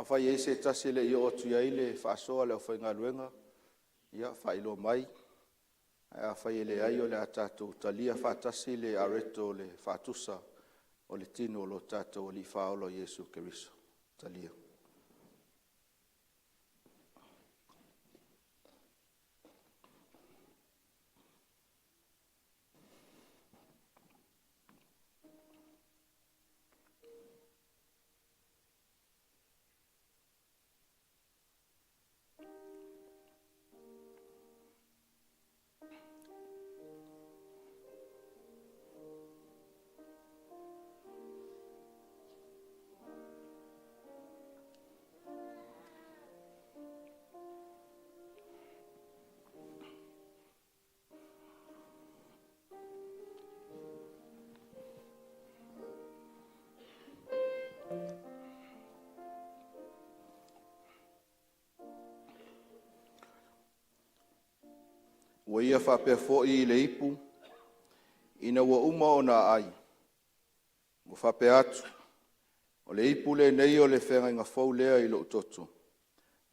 Afai e i ai se tasi e le i oo atu i ai le faasoa a le aufaigaluega, ia faailoa mai. Ae afai e leai, o le a tatou talia faatasi le areto o le faatusa o le tino o lo tatou Alii Faaola o Iesu Keriso. Talia. Ua ia faapea foi i le ipu, ina ua uma ona aai, ua faapea atu, “O le ipu lenei o le feagaiga fou lea i lou toto.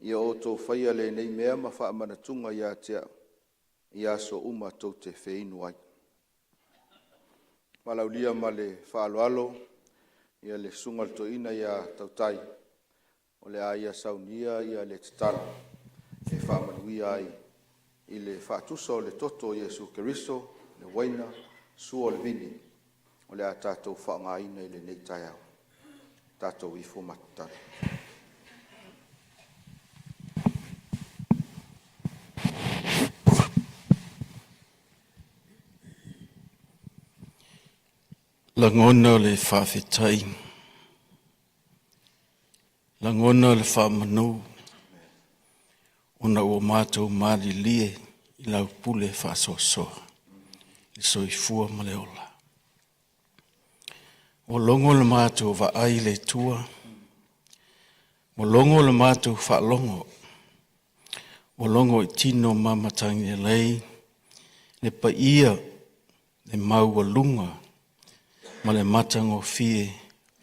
Ia outou faia lenei mea ma faamanatuga ia te au, i aso uma tou te feinu ai.” Valaaulia ma le faaaloalo le Susuga i le Toeaina ia Tautai o le a ia saunia le tatalo e faamanuia ai i le faatusa o le Toto o Iesu Keriso, le uaina, sua o le vini o le a tatou faaaogaina i lenei taeao. Tatou ifo ma tatalo. Lagona le faafetai, lagona le faamanu ona ua matou malilie i lau pule faasoasoa, le soifua ma le ola. Ua logo le matou vaai i le Atua, ua logo le matou faalogo, ua logo i tino ma matagi lelei le paia, le maualuga ma le matagofie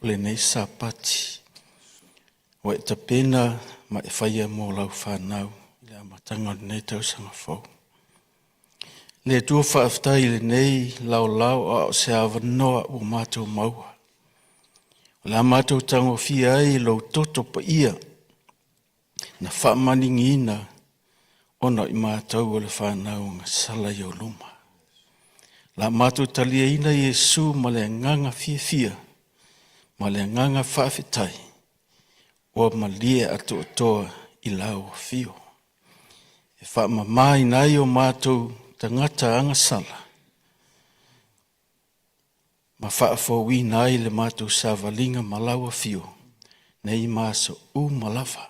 o lenei Sapati ua e tapena ma e faia mo lau fanau i le amataga o lenei tausaga fou. Le Atua faafetai i lenei laolao a o se avanoa ua matou maua, o le a matou tagofia ai lou toto paia na faamaligiina ona o i matou o le fanau agasala i ou luma. O le a matou taliaina Iesu ma le agaga fiafia ma le agaga faafetai ua malie atoatoa i lau afio, e faamamaina ai o matou tagata agasala ma faafouina ai le matou savaliga ma lau afio nei ma aso uma lava.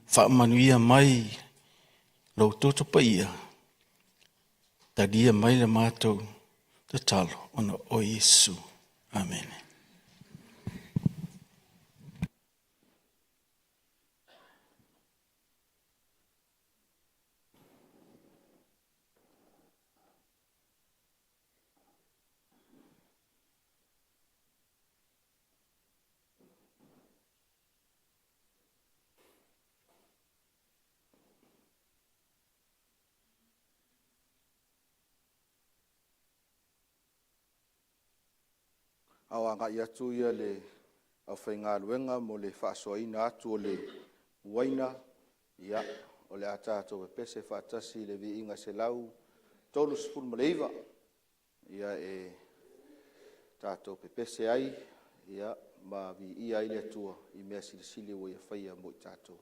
Faamanuia mai lou toto paia, talia mai le matou tatalo ona o Iesu. Amene. A o agai atu le aufaigaluega mo le faasoaina atu o le uaina, ia, o le a tatou pepese faatasi i le viiga e 139, e tatou pepese ai ma viia ai le Atua i mea silisili ua Ia faia mo i tatou.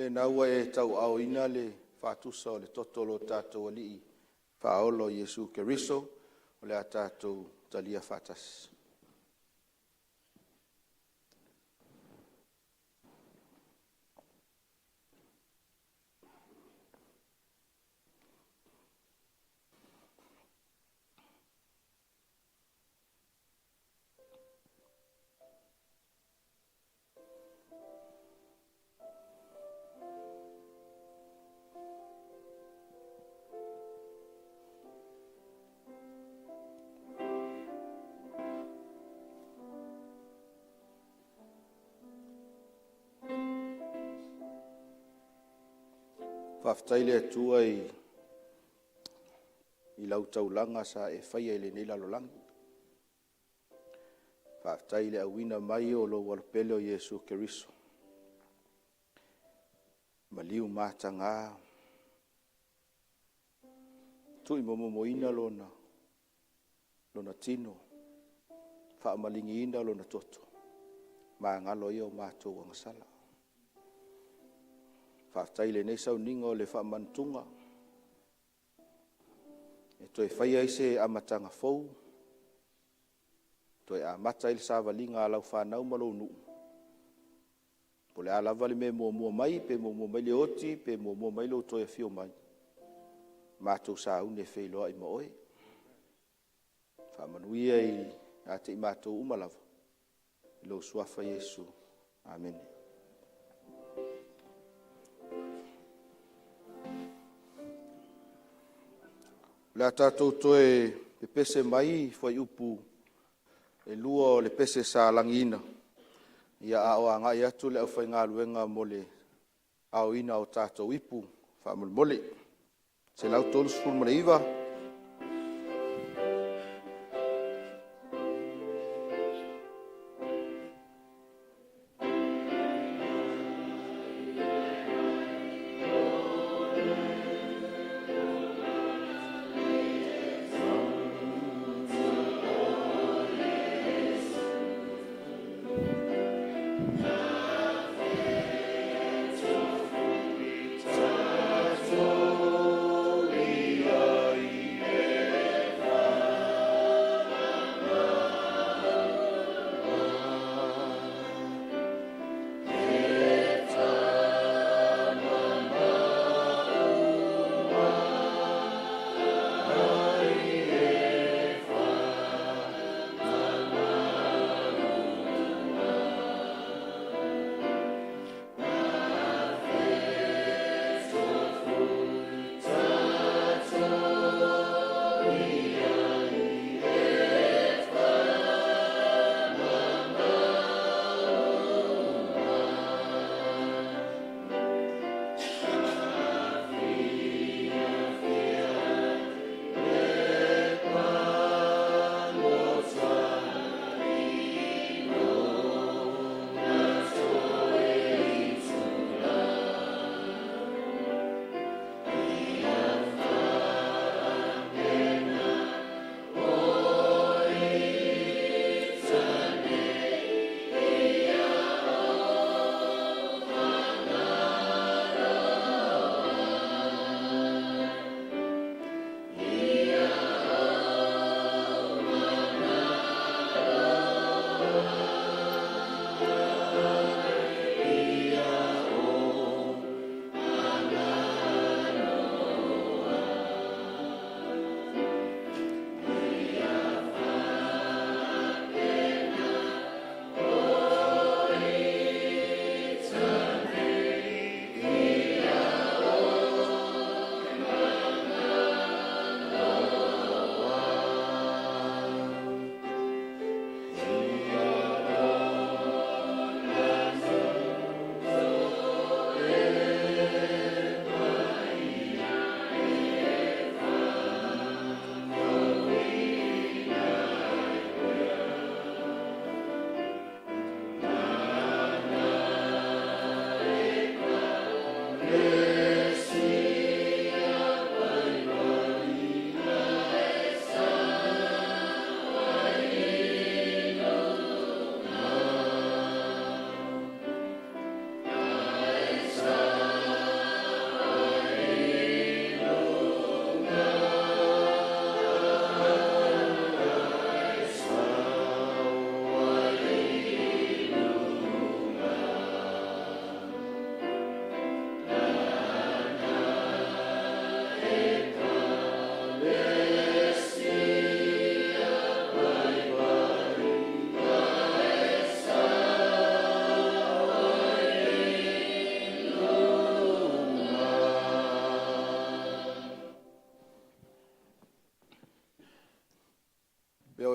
Lena ua e tauaaoina le faatusa o le toto o lo tatou Alii Faaola o Iesu Keriso o le a tatou talia faatasi. Faafetai i le Atua i lau taulaga sa e faia i lenei lalolagi. Faafetai i le auina mai o lou alo pele o Iesu Keriso, maliu mataga, tuuimomomoina lona tino, faamalieina lona toto, magalo ai o matou agasala. Faafetai i lenei sauniga o le faamanatuga e toe faia ai se amataga fou, toe amata ai le savaliga a lau fanau ma lou nuu. Po o le a lava le mea e muamua mai, pe muamua mai le oti pe muamua mai lou toe afio mai, matou sauni e feiloai ma oe. Faamanuia ia te i matou uma lava, i lou Suafa Iesu. Amene. O le a tatou toe pepese mai i fuaiupu e 2 o le pese sa lagiina a o agai atu le aufaigaluega mo le aoina o tatou ipu, faamolemole. 139.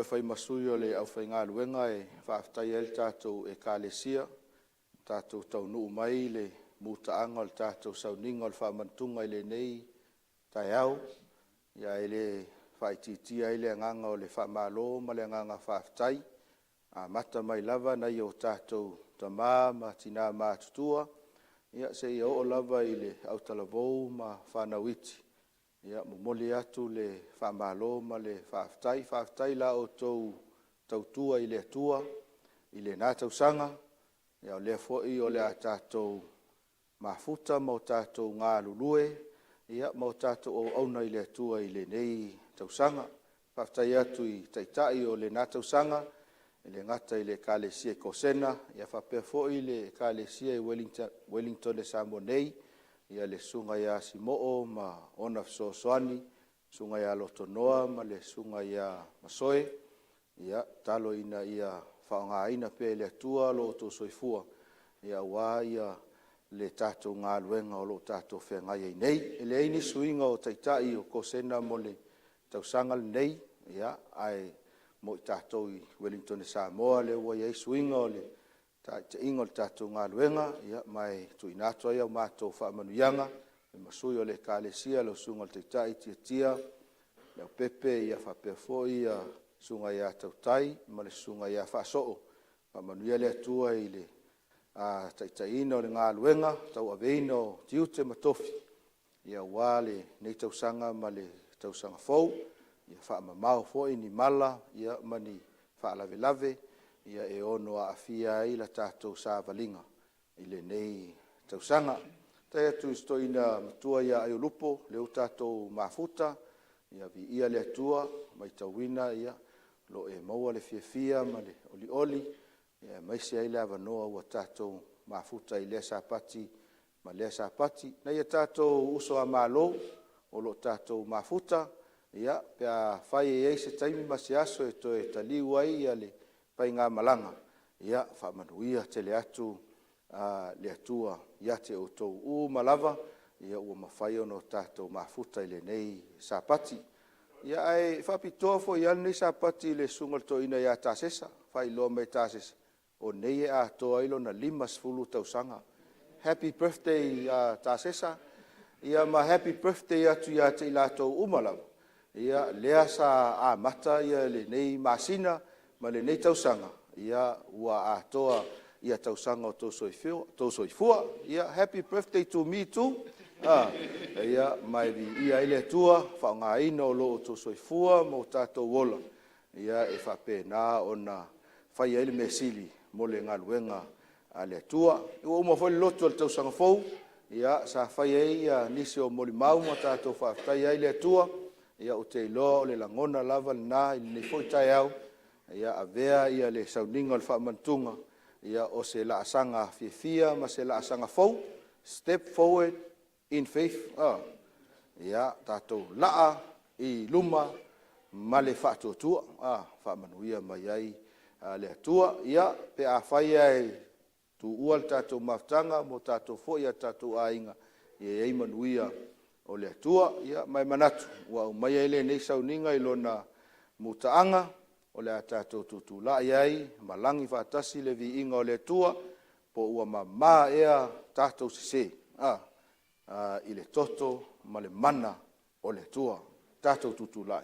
e fai ma sui o le aufaigaluega e faafetaia ai le tatou Ekalesia, tatou taunuu mai i le mutaaga o le tatou sauniga o le faamanatuga i lenei taeao. Ae le faaitiitia ai le agaga o le faamalo ma le agaga faafetai, amata mai lava nai o tatou tama ma tina matutua seia oo lava i le autalavou ma fanau iti. E momoli atu le faamalo ma le faafetai. Faafetai i la outou tautua i le Atua i lena tausaga, a o lea foi o le a tatou mafuta ma o tatou galulue ma o tatou auauna i le Atua i lenei tausaga. Faafetai atu i Taitai o lena tausaga, e le gata i le Ekalesia i Kosena ae faapea foi le Ekalesia i Uelintone i Samoa nei, le Susuga ia Simoo ma ona fesoasoani, Susuga ia Lotonoa ma le Susuga ia Masoe. Ia tatalo ina ia faaaogaina pea e le Atua lo outou soifua aua le tatou galuega o lo o tatou feagai ai nei. E leai ni suiga o Taitai o Kosena mo le tausaga lenei, ae mo i tatou i Uelintone Samoa lea ua i ai suiga o le taitaiga o le tatou galuega, ma e tuuina atu ai a matou faamanuiaga ma sui o le Ekalesia, lau Susuga i le Taitai Tiatia Leaupepe faapea foi le Susuga ia Tautai ma le Susuga ia Faasoo. Faamanuia le Atua i le taitaiina o le galuega, le tauaveina o tiute ma tofi aua lenei tausaga ma le tausaga fou. Ia faamamao foi ni mala ma ni faalavelave e ono aafia ai la tatou savaliga i lenei tausaga. Faafetai atu i si toeaina matua ia Aiolupo lea ua tatou mafuta, ia viia le Atua. Ua maitauina o lo o e maua le fiafia ma le olioli aemaise ai le avanoa ua tatou mafuta ai i lea Sapati ma lea Sapati. Nai o tatou uso a Malo o lo o tatou mafuta, pe afai e i ai se taimi ma se aso e toe taliu ai le faigamalaga, ia faamanuia tele atu le Atua ia te outou uma lava ua mafai ona tatou mafuta i lenei Sapati. Ae faapitoa foi lava lenei Sapati i le susuga i le toeaina ia Tasesa. Na faailoa mai e Tasesa o nei e atoa ai lona 50 tausaga. Happy Birthday Tasesa, ma happy birthday atu ia te i latou uma lava lea sa amata lenei masina ma lenei tausaga ua atoa tausaga o outou soifua. Ia, happy birthday to me too, ma e viia ai le Atua i le faaaogaina o lo outou soifua ma o tatou ola e faapena ona fai ai le mea sili mo le galuega a le Atua. Ua uma foi le lotu o le tausaga fou sa fai ai nisi o molimau ma tatou faafetaia ai le Atua. Ou te iloa o le lagona lava lena i lenei foi taeao, ia avea le sauniga o le faamanatuga o se laasaga fiafia ma se laasaga fou, step forward in faith. Ia tatou laa i luma ma le faatuatua, faamanuia mai ai le Atua. Ia, pe afai lava e tuua le tatou mafutaga ma tatou foi i o tatou aiga, ia i ai manuia o le Atua. Ma e manatu ua aumaia lenei sauniga i lona mutaaga o le a tatou tutulai ai ma lagi faatasi le viiga o le Atua, po ua mama ea tatou sese i le toto ma le mana o le Atua. Tatou tutulai.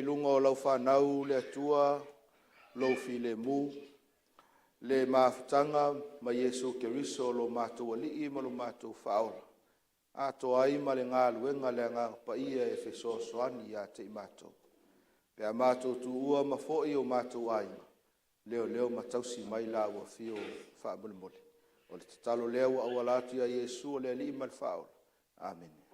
luga o lau fanau le Atua lou filemu, le mafutaga ma Iesu Keriso o lo matou Alii ma lo matou Faaola, atoa ai ma le galuega a le Agaga Paia e fesoasoani ia te i matou, pe a matou tuua ma foi o matou aiga, leoleo ma tausi mai la ua afio faamolemole. O le tatalo lea ua auala atu ia Iesu o le Alii ma le Faaola. Amene.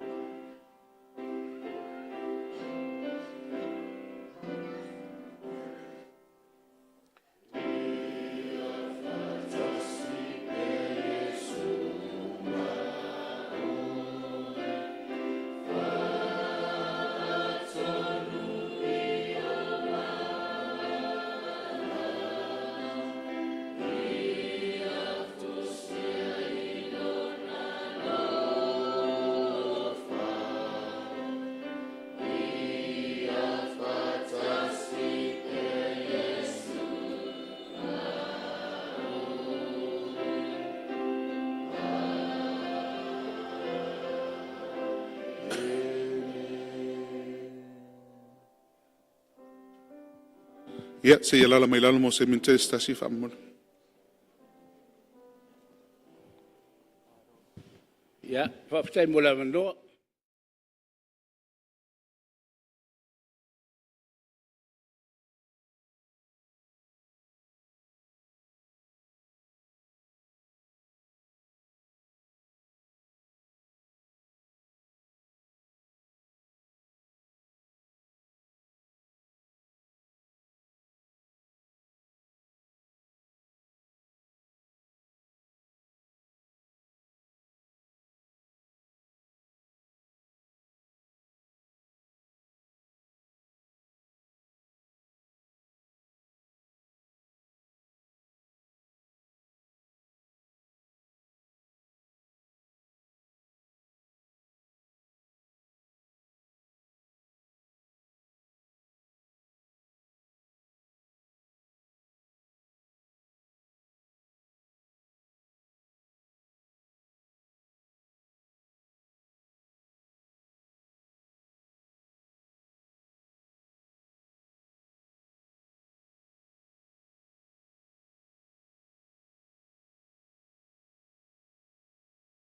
Ia, se i alaala mai i lalo mo se minute se tasi faamolemole. Ia, faafetai mo le avanoa.